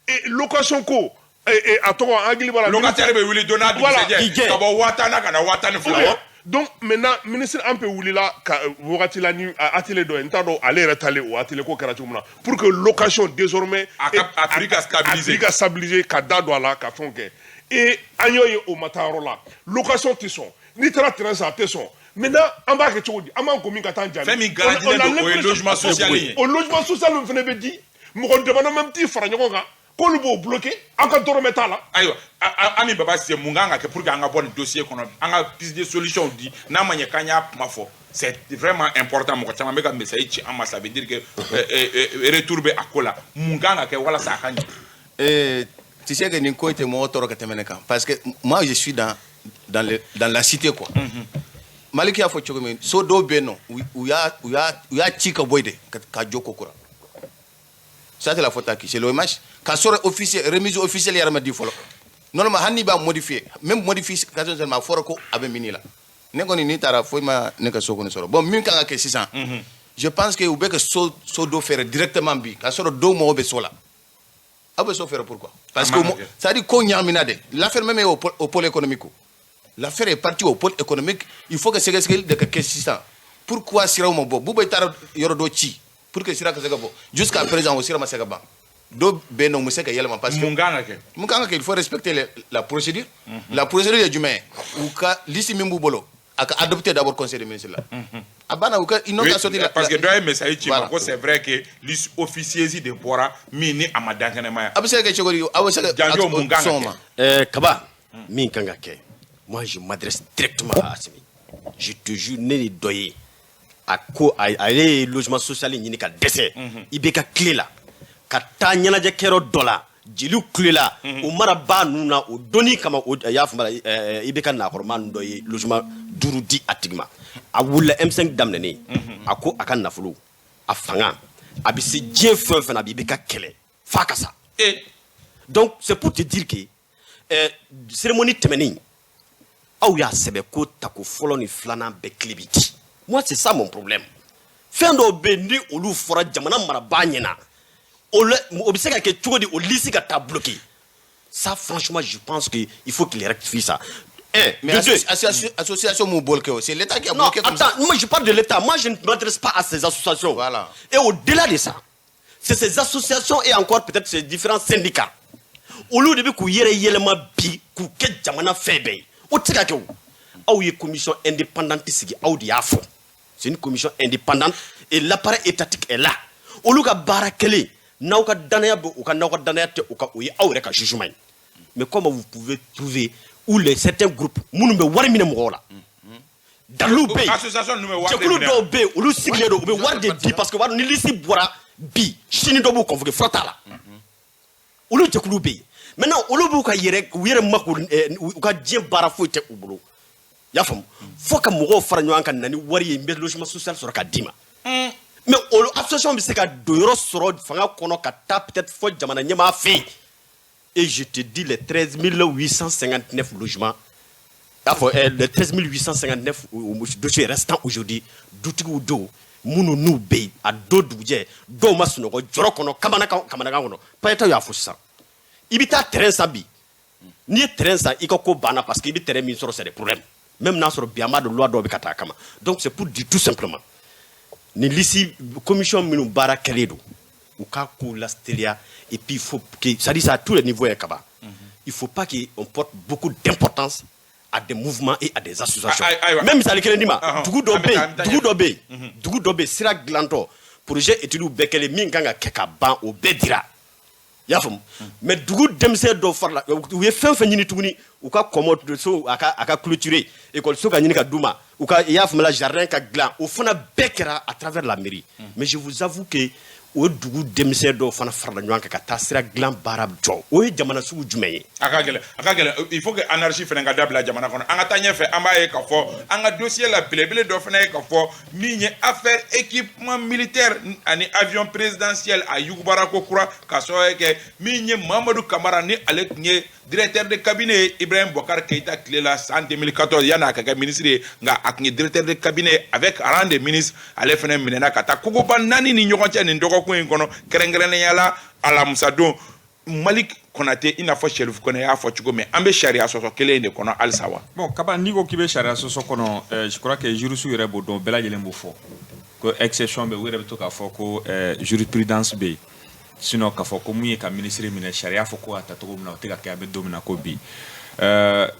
Et location ko, a tɔgɔ, an hakili b'a la. Locataire bɛ wuli don n'a dugusɛjɛ ka bɔ 10 000 na ka na 12 000. Donc maintenant, ministre an pe wulila ka wagati la ni atelier dɔ ye, n t'a dɔn ale yɛrɛ talen o atelier ko kɛra cogo min na, pour que location désormais a ka a prix ka stabiliser. A prix ka stabiliser, ka da don a la, ka fɛnw kɛ. Et an y'o ye, o ma taa yɔrɔ la. Location tɛ sɔn, n'i taara terrain san, a tɛ sɔn. Maintenant, an b'a kɛ cogo di? An b'an ko min ka taa jaabi. Fɛn min garantilen don, o ye logement social ye. O logement social min fana bɛ di mɔgɔ dama dama t'i fara ɲɔgɔn kan k'olu b'o bloqué, aw ka dɔrɔmɛ t'a la. Ayiwa, Ami Baba Cissé, mun kan ka kɛ pour que an ka bɔ nin dossier kɔnɔ? An ka piste de solution di, n'a ma ɲɛ k'an y'a kuma fɔ. C'est vraiment important. Mɔgɔ caman bɛ ka message ci an ma, ça veut dire que retour bɛ a ko la. Mun kan ka kɛ walasa a ka ɲɛ? Tu sais que nin ko tɛ mɔgɔ tɔɔrɔ ka tɛmɛ ne kan, parce que moi, je suis dans la cité, quoi. Maliki y'a fɔ cogo min, so dɔw bɛ yen nɔ, u y'a ci ka bɔ yen de ka jɔ ko kura. Ça, c'est la faute à qui? C'est l'OMH. K'a sɔrɔ officiel, remise officielle yɛrɛ ma di fɔlɔ. Normalement, hali n'i b'a modifier, même modification seulement, a fɔra ko a bɛ mini la. Ne kɔni, n'i taara, foyi ma ne ka so kɔni sɔrɔ. Bon, min kan ka kɛ sisan, je pense que u bɛ ka so dɔ feere directement bi, k'a sɔrɔ dɔw mago bɛ so la. Aw bɛ so feere pourquoi? Parce que c'est à dire ko ɲagamina de. L'affaire même est au pôle économique. L'affaire est partie au pôle économique. Il faut que sɛgɛsɛgɛli de ka kɛ sisan. Pourquoi siraw ma bɔ? Buba taara yɔrɔ dɔ ci pour que sira ka se ka bɔ. Jusqu'à présent, o sira ma se ka ban. Dɔw bɛ yen nɔ, u ma se ka yɛlɛma, parce que Mun kan ka kɛ? Mun kan ka kɛ? Il faut respecter la procédure. La procédure ye jumɛn ye? U ka liste min b'u bolo, a ka adopter d'abord conseil des ministres la. A banna, u ka, ils n'ont qu'à sortir la. Parce que dɔ ye message ci ma ko c'est vrai que liste officieuse de bɔra min ni a ma dankɛnɛmaya. A bɛ se ka kɛ cogo di? A bɛ se ka Janjo, mun kan ka kɛ? Kaba, min kan ka kɛ, moi, je m'adresse directement à Assimi. Je te jure, ne ni dɔ ye A ko ale ye logement social ɲini ka dɛsɛ IBK tile la, ka taa ɲɛnajɛkɛyɔrɔ dɔ la, jeliw kulela o marabaa ninnu na. O donni kama, o y'a faamu, IBK nakɔrɔma ninnu dɔ ye logement duuru di a tigi ma. A wulila M5 daminɛnen, a ko a ka nafolo, a fanga, a bɛ se diɲɛ fɛn o fɛn na, a bɛ IBK kɛlɛ f'a ka sa. Donc c'est pour te dire que cérémonie tɛmɛnen, aw y'a sɛbɛn ko tako fɔlɔ ni filanan bɛɛ tile bɛ di. Moi, c'est ça mon problème. Fɛn dɔw bɛ yen, ni olu fɔra jamana marabaa ɲɛna, o bɛ se ka kɛ cogo di o liste ka taa bloquer? Ça, franchement, je pense que il faut qu'il rectifie ça. Un. Mais de deux. Association mun bloqué, c'est l'État qui a Non, bloqué comme ça. Attends, moi je parle de l'État. Moi, je ne m'adresse pas à ces associations. Voilà. Et au-delà de ça, c'est ces associations et encore peut-être ces différents syndicats. Olu de bɛ k'u yɛrɛ yɛlɛma bi k'u kɛ jamana fɛn bɛɛ ye. O tɛ se ka kɛ o. Aw ye commission indépendante sigi, aw de y'a fɔ. C'est une commission indépendante et l'appareil étatique est là. Olu ka baara kɛlen, n'aw ka danaya bɛ u kan, n'aw ka danaya tɛ u kan, o ye aw yɛrɛ ka jugement ye. Mais comment vous pouvez trouver où les certains groupes minnu bɛ wari minɛ mɔgɔw la, dalilu bɛ yen? Association ninnu bɛ wari de Jɛkulu minɛ. dɔw bɛ yen, olu sigilen don, u bɛ wari de di, parce que wari ni liste bɔra bi, sini dɔ b'u convoquer, fura t'a la. Olu jɛkulu bɛ yen. Maintenant, olu b'u ka yɛrɛ, u yɛrɛ mako, u ka diɲɛ baara foyi tɛ u bolo, i y'a faamu, fo ka mɔgɔw fara ɲɔgɔn kan na ni wari ye, n bɛ logement social sɔrɔ ka d'i ma. Mais olu association bɛ se ka don yɔrɔ sɔrɔ fanga kɔnɔ ka taa peut-être fɔ jamana ɲɛmaa fɛ yen. Et je te dis, les 13 859 logements, y'a fɔ les 13 859 dossiers restants aujourd'hui, dutigiw don minnu n'u bɛ yen a don dugujɛ, dɔw ma sunɔgɔ jɔrɔ kɔnɔ, kamanagan kamanagan kɔnɔ. Payetaw y'a fɔ sisan, i bɛ taa terrain san bi, n'i ye terrain san, i ka ko banna, parce que i bɛ terrain min sɔrɔ, c'est des problèmes. Même n'a sɔrɔ bi an b'a dɔn loi dɔw bɛ ka taa a kama. Donc c'est pour dire tout simplement, ni liste commission minnu baara kɛlen don, u k'a ko lateliya. Et puis il faut que, c'est à dire, ça à tous les niveaux ye kaba, il faut pas qu'on porte beaucoup d'importance à des mouvements et à des associations. Ayiwa. Même misali kelen d'i ma. Dugu dɔ An bɛ bɛ taa, an yen, bɛ taa dugu dɔ ɲɛfɛ. bɛ yen, dugu dɔ bɛ yen, sira dilantɔ, projet études bɛɛ kɛlen, min kan ka kɛ ka ban, o bɛɛ dira, i y'a faamu. Mais dugu denmisɛn dɔw farala, u ye fɛn fɛn ɲini tuguni, u ka kɔmɔ so, a ka clôturer, école ka ɲini ka d'u ma, u ka, i y'a faamu la, jardin ka dilan, o fana bɛɛ kɛra à travers la mairie. Mais je vous avoue que o dugu denmisɛn dɔw fana farala ɲɔgɔn kan ka taa sira dilan baara jɔ. O ye jamana sugu jumɛn ye? A ka gɛlɛn, a ka gɛlɛn. Il faut que anarchie fana ka dabila jamana kɔnɔ. An ka taa ɲɛfɛ, an b'a ye k'a fɔ an ka dossier la, belebele dɔ fana ye k'a fɔ min ye affaire équipement militaire ani avion présidentiel, a yugubara ko kura, ka sababu kɛ min ye Mamadu Kamara, ni ale tun ye directeur de cabinet ye Ibrahim Boubacar Keïta tile la san 2014, yanni a ka kɛ ministre ye. Nka a tun ye directeur de cabinet avec rang de ministre. Ale fana minɛna ka taa kogoba naani ni ɲɔgɔn cɛ nin dɔgɔkun in kɔnɔ, kɛrɛnkɛrɛnnenya la alamusadon. Malik Konate, i n'a fɔ Serif Kɔnɛ y'a fɔ cogo min, an bɛ sariya sɔsɔ kelen in de kɔnɔ halisa wa? Bon, Kaba, n'i ko k'i bɛ sariya sɔsɔ kɔnɔ, je crois que juriste yɛrɛ b'o dɔn, bɛɛ lajɛlen b'o fɔ ko exception bɛ, u yɛrɛ bɛ to k'a fɔ ko jurisprudence bɛ yen. Sinon k'a fɔ ko mun ye ka ministre minɛ, sariya fɔ ko ka ta cogo min na, o tɛ ka kɛ, an bɛ don min na ko bi.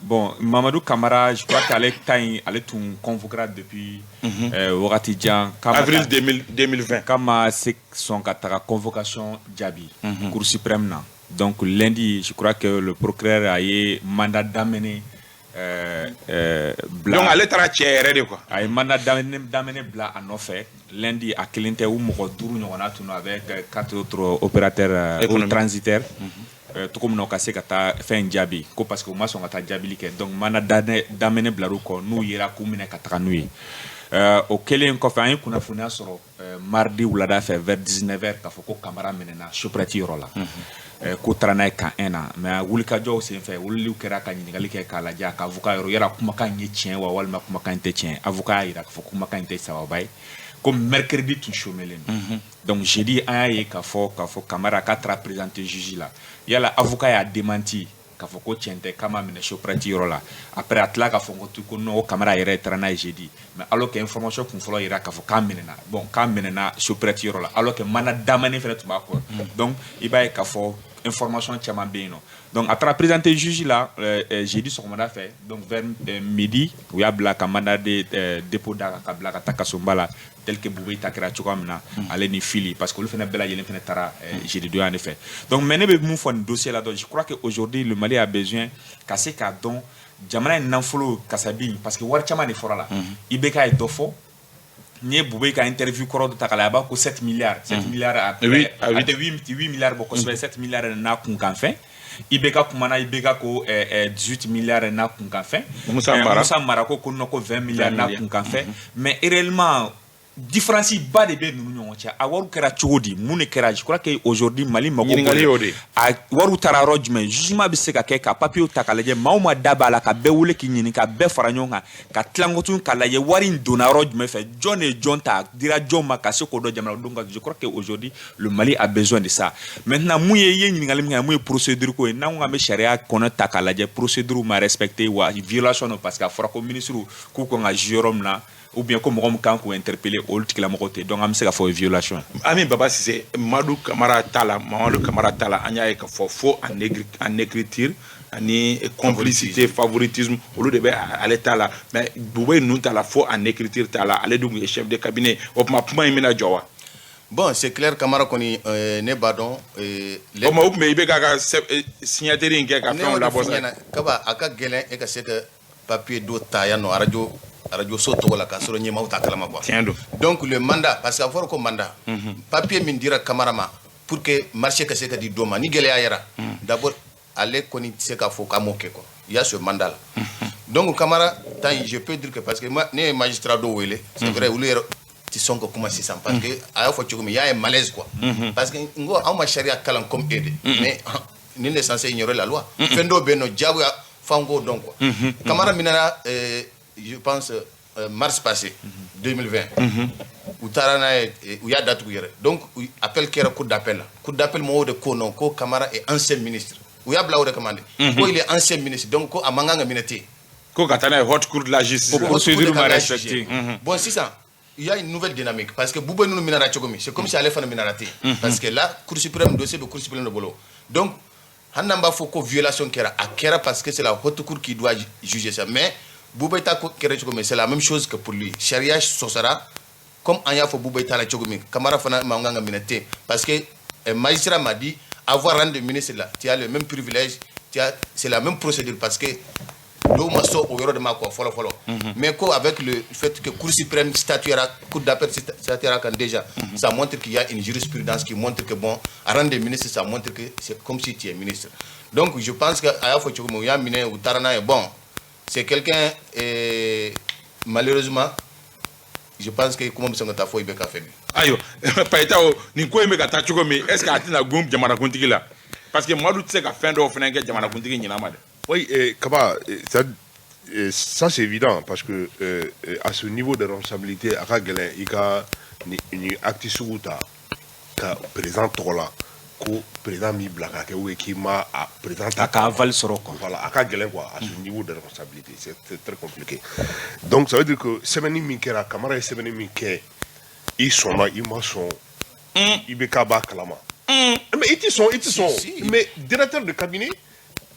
Bon, Mamadou Kamara, je crois qu'ale ta in, ale tun convoquera depuis wagati jan. Avril 2020. K'a ma se sɔn ka taga convocation jaabi Cour suprême na. Donc lundi, je crois que le procureur a ye mandat d'amener bila. Donc ale taara cɛ yɛrɛ de quoi. A ye mandat d'amener bila a nɔfɛ lundi. A kelen tɛ, u mɔgɔ duuru ɲɔgɔnna tun don avec quatre autres opérateurs ou transitaires. Cogo min na u ka se ka taa fɛn jaabi ko, parce que u ma sɔn ka taa jaabili kɛ. Donc mandat d'amener bilar'u kɔ, n'u yera k'u minɛ ka taga n'u ye. O kɛlen kɔfɛ, an ye kunnafoniya sɔrɔ mardi wulada fɛ vers 19h k'a fɔ ko Kamara minɛna Sopreti yɔrɔ la, ko taara n'a ye camp 1 na. Mais wulikajɔw senfɛ, wuliliw kɛra ka ɲininkali kɛ k'a lajɛ a ka avocat yɔrɔ, yala kumakan in ye tiɲɛ wa, walima kumakan in tɛ tiɲɛ. Avocat y'a jira k'a fɔ kumakan in tɛ sababa ye, ko mercredi tun chômelen don. Donc jeudi, an y'a ye k'a fɔ Kamara k'a taara présenter juge la. Yala avocat y'a démenti k'a fɔ ko tiɲɛ tɛ, k'a ma minɛ Sopreti yɔrɔ la. Après, a tila k'a fɔ ko non, ko Kamara yɛrɛ taara n'a ye jeudi. Mais alors que information kun fɔlɔ yira k'a fɔ k'a minɛna, bon, k'a minɛna Sopreti yɔrɔ la, alors que mandat d'amener fɛnɛ tun b'a kɔ. Donc i b'a ye k'a fɔ information caman bɛ yen nɔ. Donc a taara présenter juge la jeudi sɔgɔmada fɛ, donc vers midi, u y'a bila ka mandat de dépôt d'a kan ka bila ka taa kasoba la, tel que Bube ta kɛra cogoya min na, ale ni Fili, parce que olu fana bɛɛ lajɛlen fana taara jeudi donya de fɛ. Donc mais ne bɛ mun fɔ nin dossier la? Donc je crois que aujourd'hui le Mali a besoin ka se k'a dɔn jamana in nafolo kasabi, parce que wari caman de fɔra la. IBK ye dɔ fɔ. N'i ye Boubèye ka interview kɔrɔ dɔ ta k'a lajɛ, a b'a ko 7 milliards, 7 milliards a Oui, ah oui. a tɛ 8 milliards bɔ kosɛbɛ, 7 milliards n'a kunkan fɛn. IBK kumana, IBK ko 18 milliards n'a kunkan fɛn. Moussa Mara. Moussa Mara ko non, ko 20 milliards 20 n'a milliards. kunkan fɛn. Mais réellement, différence ba de bɛ ninnu ɲɔgɔn cɛ. A wariw kɛra cogo di? Mun de kɛra? Je crois que aujourd'hui Mali mago Ɲininkali y'o de ye. A wariw taara yɔrɔ jumɛn? Jugement bɛ se ka kɛ ka papiyew ta k'a lajɛ, maa o maa da b'a la, ka bɛɛ wele k'i ɲininka, ka bɛɛ fara ɲɔgɔn kan, ka tilankotun k'a lajɛ wari in donna yɔrɔ jumɛn fɛ, jɔn de ye jɔn ta, a dira jɔn ma, ka se k'o dɔn jamanadenw kan. Je crois que aujourd'hui le Mali a besoin de ça. Maintenant, mun ye, i ye ɲininkali min kɛ, mun ye procédure ko ye, n'an ko k'an bɛ sariya kɔnɔ ta k'a lajɛ, procédure ma respecté wa violation don, parce que a fɔra ko ministre k'u kan ka juger yɔrɔ min na, ou bien ko mɔgɔ min kan k'u interpeller, olu tigilamɔgɔw tɛ. Donc an bɛ se ka fɔ o ye violation ye. Ami Baba Cissé, Madu Kamara t'a la, Mamadu Kamara t'a la, an y'a ye k'a fɔ fo en écriture ani complicité, favoritisme, olu de bɛ ale t'a la. Mais Boubèye ninnu t'a la, fo en écriture t'a la, ale dun tun ye chef de cabinet. O tuma, kuma in bɛna jɔ wa? Bon, c'est clair, Kamara kɔni, ne b'a dɔn. O tuma, o tun bɛ IBK ka signature in kɛ ka Ne fɛnw y'o de labɔ f'i sa. ɲɛna Kaba, a ka gɛlɛn e ka se ka papier dɔ ta yan nɔ radio so tɔgɔ la k'a sɔrɔ ɲɛmaaw t'a kalama quoi. Tiɲɛ don. Donc le mandat, parce que a fɔra ko mandat, papier min dira Kamara ma pour que marché ka se ka di dɔ ma ni gɛlɛya yɛra, d'abord ale kɔni tɛ se k'a fɔ k'a m'o kɛ quoi. Il y a ce mandat là. Donc Kamara ta in, je peux dire que, parce que moi, ne ye magistrat dɔw wele, c'est vrai, olu yɛrɛ ti sɔn ka kuma sisan, parce que a y'a fɔ cogo min, il y a un malaise quoi. Parce que n ko anw ma sariya kalan comme e de, mais nul n'est censé ignorer la loi. Fɛn dɔw bɛ yen nɔ, diyagoya f'an k'o dɔn quoi. Kamara minɛna, je pense, mars passé 2020, u taara n'a ye, u y'a datugu yɛrɛ. Donc appel kɛra cour d'appel la. Cour d'appel mɔgɔw de ko non, ko Kamara est ancien ministre. U y'a bila o de kama de, ko il est ancien ministre, donc ko a man kan ka minɛ ten. Ko ka taa n'a ye haute cour de la justice la. Procédure Haute cour de ma kan ka respecté. juger. Bon, sisan il y a une nouvelle dynamique, parce que Boubèye ninnu minɛra cogo min, c'est comme si ale fana minɛra ten, parce que là, cour suprême, dossier bɛ cour suprême de bolo. Donc hali n'an b'a fɔ ko violation kɛra, a kɛra parce que c'est la haute cour qui doit juger ça. Mais Boubèye ta ko kɛra cogo min, c'est la même chose que pour lui. Sariya sɔsɔra. Comme an y'a fɔ Boubèye ta la cogo min, Kamara fana man kan ka minɛ ten, parce que un magistrat m'a dit, avoir rang de ministre là, tu as le même privilège, tu as, c'est la même procédure, parce que dɔw ma sɔn o yɔrɔ de ma quoi fɔlɔ fɔlɔ. Mais ko avec le fait que cour suprême statuera, cour d'appel statuera kan déjà, ça montre qu'il y a une jurisprudence qui montre que bon, à rang de ministre, ça montre que c'est comme si tu es ministre. Donc je pense que a y'a fɔ cogo min, u y'a minɛ, u taara n'a ye. Bon, c'est quelqu'un, malheureusement, je pense que kuma bɛ sɔn ka taa fɔ i bɛ ka fɛ bi. Ayiwa, Payita, o nin ko in bɛ ka taa cogo min, est ce que a tɛna gun jamanakuntigi la? Parce que Madu tɛ se ka fɛn dɔw fana kɛ jamanakuntigi ɲin'a ma dɛ. Oui, et Kaba, ça c'est évident parce que à ce niveau de responsabilité, a ka gɛlɛn i ka ni acte sugu ta ka président tɔgɔ la, ko président b'i bila ka kɛ ou bien k'i ma a président ta A ka aval sɔrɔ quoi. Voilà, a ka gɛlɛn quoi, à ce niveau de responsabilité, c'est très compliqué. Donc ça veut dire que sɛbɛnni min kɛra, Kamara ye sɛbɛnni min kɛ, i sɔnna, i ma sɔn, i bɛ k'a b'a kalama. Mais i ti sɔn, i ti sɔn. Si. Mais directeur de cabinet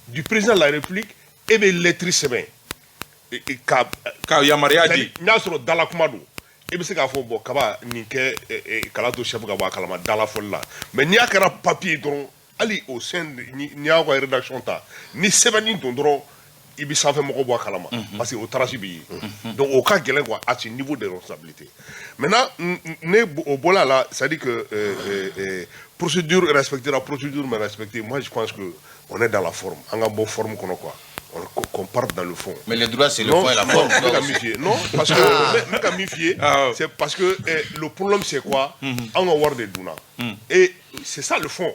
du président de la République, e bɛ lettre sɛbɛn ka Ka yamaruya di. N'a sɔrɔ dala kuma don, i bɛ se k'a fɔ bon, Kaba nin kɛ, kala to chef ka bɔ a kalama dala fɔli la. Mais n'i y'a kɛra papier dɔrɔn, hali au sein n'i y'aw ka rédaction ta, ni sɛbɛnni don dɔrɔn, i bɛ sanfɛ mɔgɔ bɔ a kalama, parce que o trace bɛ ye. Donc o ka gɛlɛn quoi, à ce niveau de responsabilité. Maintenant, ne o bɔla la, c'est à dire que procédure respectée la, procédure ma respectée, moi je pense que on est dans la forme. An ka bɔ forme kɔnɔ quoi, qu'on parte dans le fond. Mais le droit, c'est le Non, fond et la non, forme. n bɛ ka min f'i ye, non, parce que n bɛ ka min f'i ye, Ah. c'est parce que le problème, c'est quoi? Anw ka wari de dunna, et c'est ça le fond,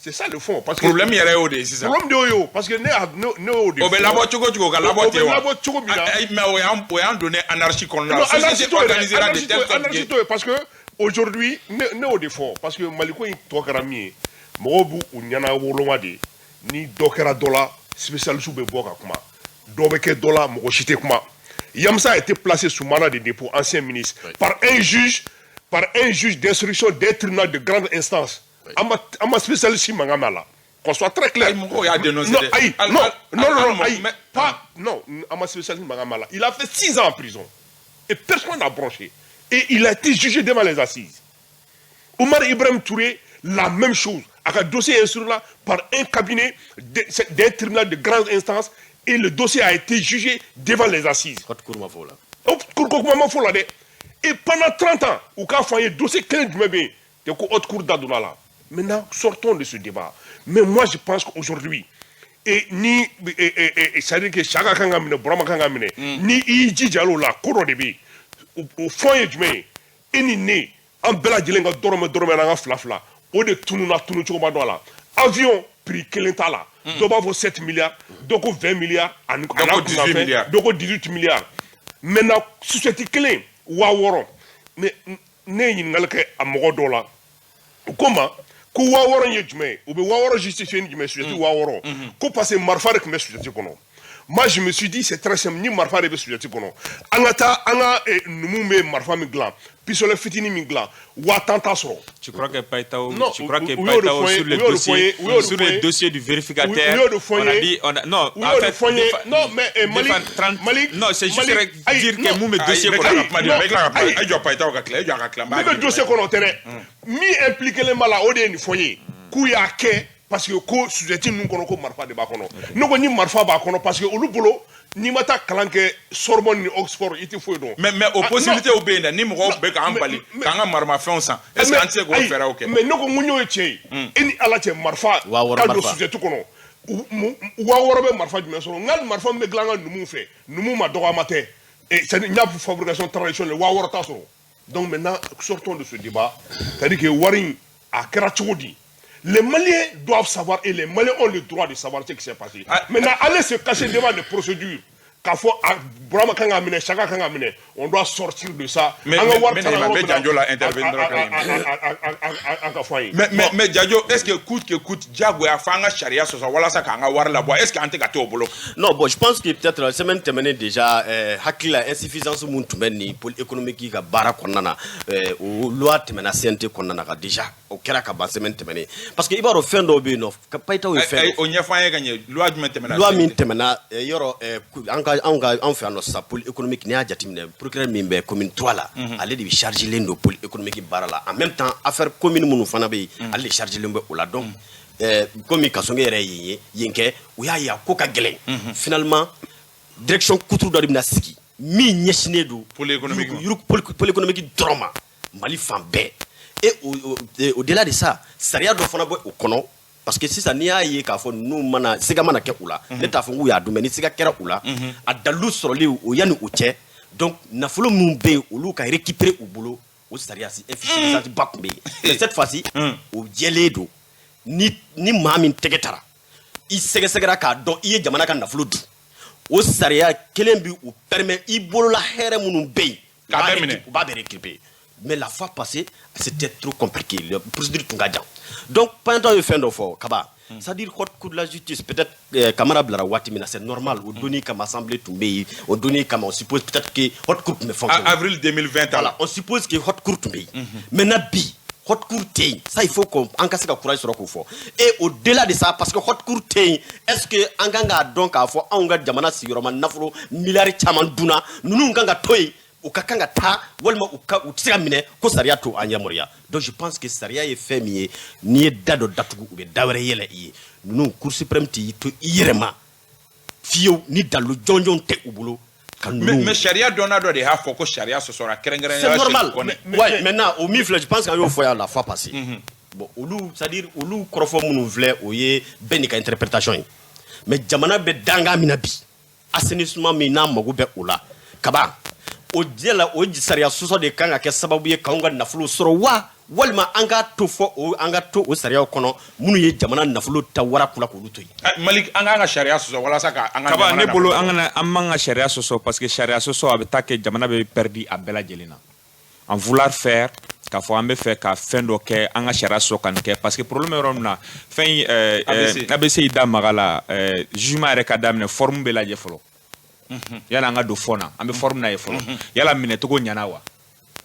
c'est ça le fond, parce que Problème yɛrɛ y'o de ye sisan. Problème de y'o ye o, parce que ne y'a ne y'o de O bɛ fɔ. labɔ cogo cogo, ka labɔ O ten bɛ wa? labɔ cogo min na. Ah, mais o y'an donné anarchie kɔnɔna Non, la. Société anarchie t'o yɛrɛ, organisera de anarchie telle t'o, sorte anarchie que t'o ye, parce que aujourd'hui ne y'o de fɔ, parce que Maliko in tɔ kɛra min ye, mɔgɔw b'u u ɲɛna woloma de. Ni dɔ kɛra dɔ la, spécialiste bɛ bɔ ka kuma, dɔ bɛ kɛ dɔ la, mɔgɔ si tɛ kuma. Yamsa a été placé sous mandat de dépôt, ancien ministre, par un juge d'instruction d'un tribunal de grande instance. An ma spécialiste mankan mɛn a la, qu'on soit très clair. Ayi, mɔgɔw y'a dénoncé Non, dɛ. ayi, non, non, non, non, ayi, pas, non, an ma spécialiste mankan mɛn a la. Il a fait 6 ans en prison et personne n'a bronché. Et il a été jugé devant les assises. Omar Ibrahim Touré, la même chose. A ka dossier instruit là par un cabinet d'un tribunal de grande instance et le dossier a été jugé devant les assises. Haute cour ma fɔ o la. O cour ko kuma ma fɔ la dɛ. Et pendant 30 ans, u k'a fɔ an ye dossier kelen jumɛn bɛ yen de ko haute cour da donna la. Maintenant, sortons de ce débat. Mais moi, je pense qu'aujourd'hui, et ni c'est-à-dire que Saka kan ka minɛ, Burama kan ka minɛ, ni i y'i jija o la, ko dɔ de bɛ yen. O fɔn ye jumɛn ye? E ni ne, an bɛɛ lajɛlen ka dɔrɔmɛ dɔrɔmɛ n'an ka fila fila, o de tununa tunu cogo ma dɔn a la. Avion prix kelen t'a la. Dɔ b'a fɔ 7 milliards, dɔ ko 20 milliards, ani dɔ ko 18 milliards. Dɔ ko 18 milliards. Maintenant, société kelen 6000. Mais ne ye ɲininkali kɛ a mɔgɔ dɔw la, u ko n ma ko 6000 in ye jumɛn ye? U bɛ 6000 justifier ni jumɛn ye? Société 6000, ko parce que marifa de tun bɛ société kɔnɔ. Moi, je me suis dit, c'est très simple. Ni marifa de bɛ société kɔnɔ, an ka taa an ka numu bɛ marifa min dilan, pistolet fitinin min dilan, 10 000 t'a sɔrɔ. Tu crois que Païtao, Non, tu crois que u y'o de Païtao fɔ n ye, sur le u y'o de fɔ n dossier, ye, u y'o de sur fɔ n le ye. dossier du vérificateur, U y'o de fɔ n on a ye. dit, on a, non, U en y'o de fait, fɔ n ye. Non, mais Mali, 30 Mali, non, c'est juste Mali, ayi, dire que non. mun bɛ dossier Ayi, n bɛ tila kɔnɔ. ka kuma di ma, n bɛ tila ka kuma. Ayi. E jɔ Payitaw ka tila, e jɔ a ka tila, n b'a Min bɛ di. dossier kɔnɔ, o tɛ dɛ. Min impliqué len b'a la, o de ye nin fɔ n ye, k'u y'a kɛ parce que ko société ninnu kɔnɔ, ko marifa de b'a kɔnɔ. Ne ko ni marifa b'a kɔnɔ, parce que olu bolo, n'i ma taa kalan kɛ Sorbonne ni Oxford, i tɛ foyi dɔn. Mais o Ah, possibilité non. bɛ yen dɛ, ni mɔgɔw bɛ k'an Mais- bali mais- k'an ka maramafɛnw san, est ce que an tɛ se k'o ayi, fɛɛrɛw kɛ? Mais ne ko n ko n y'o ye tiɲɛ ye. E ni Ala cɛ, marifa 6000 ka don marifa. société kɔnɔ, 6000 bɛ marifa jumɛn sɔrɔ? N ka marifa min bɛ dilan an ka numuw fɛ, numu ma dɔgɔyama tɛ. Et c'est à dire n y'a fɔ fabrication traditionnelle, 6000 t'a sɔrɔ. Donc maintenant, sortons de ce débat. C'est à dire que wari in, a kɛra cogo di? Les Maliens doivent savoir et les Maliens ont le droit de savoir ce qui s'est passé. Ah, Maintenant, aller se cacher devant des procédures, k'a fɔ a Burama kan ka minɛ, Saka kan ka minɛ, on doit sortir de ça. Mais- An ka mais- wari mais taara mais yɔrɔ min na, Janjo la intervenir dɔrɔn ka an ka fɔ an ye. Mais Jajo, est ce que coûte que coûte, diyagoya f'an ka sariya sɔsɔ walasa k'an ka wari labɔ, est ce que an tɛ ka t'o bolo? Non, bon, je pense que peut-être la semaine tɛmɛnen déjà, hakili la, insuffisance mun tun bɛ nin pôle économique ka baara kɔnɔna na, o loi tɛmɛna CNT kɔnɔna na ka déjà, o kɛra ka ban semaine tɛmɛnen, parce que i b'a dɔn fɛn dɔw bɛ yen nɔ ka Payitaw ye fɛn Ayi, dɔ o ɲɛfɔ an ye ka ɲɛ, loi jumɛn tɛmɛna? Loi min CNT? Tɛmɛna, yɔrɔ, an ka anw ka anw fɛ yan nɔ sisan, pôle économique, n'i y'a jateminɛ, procureur min bɛ commune 3 la, ale de bɛ chargé len don pôle économique baara la. En même temps, affaire commune minnu fana bɛ yen, ale de chargé len bɛ o la. Donc komi Kasɔnkɛ yɛrɛ ye yen ye yen kɛ, u y'a ye a ko ka gɛlɛn. Finalement, direction kutu dɔ de bɛna sigi min ɲɛsinnen don Pôle économique ma. Pôle économique dɔrɔn ma, Mali fan bɛɛ. Et au-delà de ça, sariya dɔ fana bɛ o kɔnɔ, parce que sisan n'i y'a ye k'a fɔ ninnu mana siga mana kɛ u la, ne t'a fɔ k'u y'a dun, mais ni siga kɛra u la, a dalilu sɔrɔli o yanni o cɛ, donc nafolo minnu bɛ yen, olu ka récupérer u bolo, o sariya si insuffisance ba tun bɛ yen. Mais cette fois-ci, o jɛlen don. Ni maa min tɛgɛ tara, i sɛgɛsɛgɛra k'a dɔn i ye jamana ka nafolo dun, o sariya kelen bi u permet i bolola hɛrɛ minnu bɛ yen, K'a u b'a bɛɛ minɛ. U b'a bɛɛ récupérer. Mais la fois passée, c'était trop compliqué, la procédure tun ka jan. Donc Payintaw ye fɛn dɔ fɔ kaba, c'est-à-dire haute cour de la justice, peut-être Kamara bilara waati min na, c'est normal, o donni kama assemblée tun bɛ yen, o donni kama on suppose peut-être que haute cour tun bɛ fonctionner. Avril 2020 ta la. Voilà, on suppose que haute cour tun bɛ yen. Maintenant bi, haute cour tɛ yen. Ça, il faut qu'on an ka se ka courage sɔrɔ k'o fɔ. Et au-delà de ça, parce que haute cour tɛ yen, est-ce que an kan k'a dɔn k'a fɔ anw ka jamana sigiyɔrɔma nafolo miliyari caman dunna, ninnu kan ka to yen, u ka kan ka taa, walima u ka u tɛ se ka minɛ ko sariya to an yamaruya? Donc je pense que sariya ye fɛn min ye, n'i ye da dɔ datugu, u bɛ da wɛrɛ yɛlɛ i ye. Ninnu, cour suprême t'i to i yɛrɛ ma fiyewu ni dalilu jɔnjɔn tɛ u bolo ka ninnu. Mais sariya dɔnna dɔ de y'a fɔ ko sariya sɔsɔra kɛrɛnkɛrɛnnenya C'est la normal. Seku Kɔnɛ. Ouais, maintenant, au min filɛ, je pense qu'an y'o fɔ yan la fois passée. Bon, olu, c'est-à-dire olu kɔrɔfɔ minnu filɛ, o ye bɛɛ n'i ka interprétation ye. Mais jamana bɛ dangan min na bi, assainissement min n'a mago bɛ o la, kaba o diɲɛ la, o sariya sɔsɔ de kan ka kɛ sababu ye k'anw ka nafolo sɔrɔ wa, walima an k'a to fɔ o an ka to o sariyaw kɔnɔ minnu ye jamana nafolo ta wara kula k'olu to yen? Ah, Malik, an k'an ka sariya sɔsɔ walasa ka an ka Kaba, jamana ne bolo, nafolo an kana, an man ka sariya sɔsɔ, parce que sariya sɔsɔ a bɛ taa kɛ jamana bɛ perdu a bɛɛ lajɛlen na. En vouloir faire k'a fɔ an bɛ fɛ ka fɛn dɔ kɛ, an ka sariya sɔsɔ ka nin kɛ, parce que problème yɔrɔ min na, fɛn in ABC. ABC y'i da maga la, jugement yɛrɛ ka daminɛ, forme bɛ lajɛ fɔlɔ yala an ka don fond na, an bɛ forme na ye fɔlɔ, yala minɛcogo ɲɛna wa?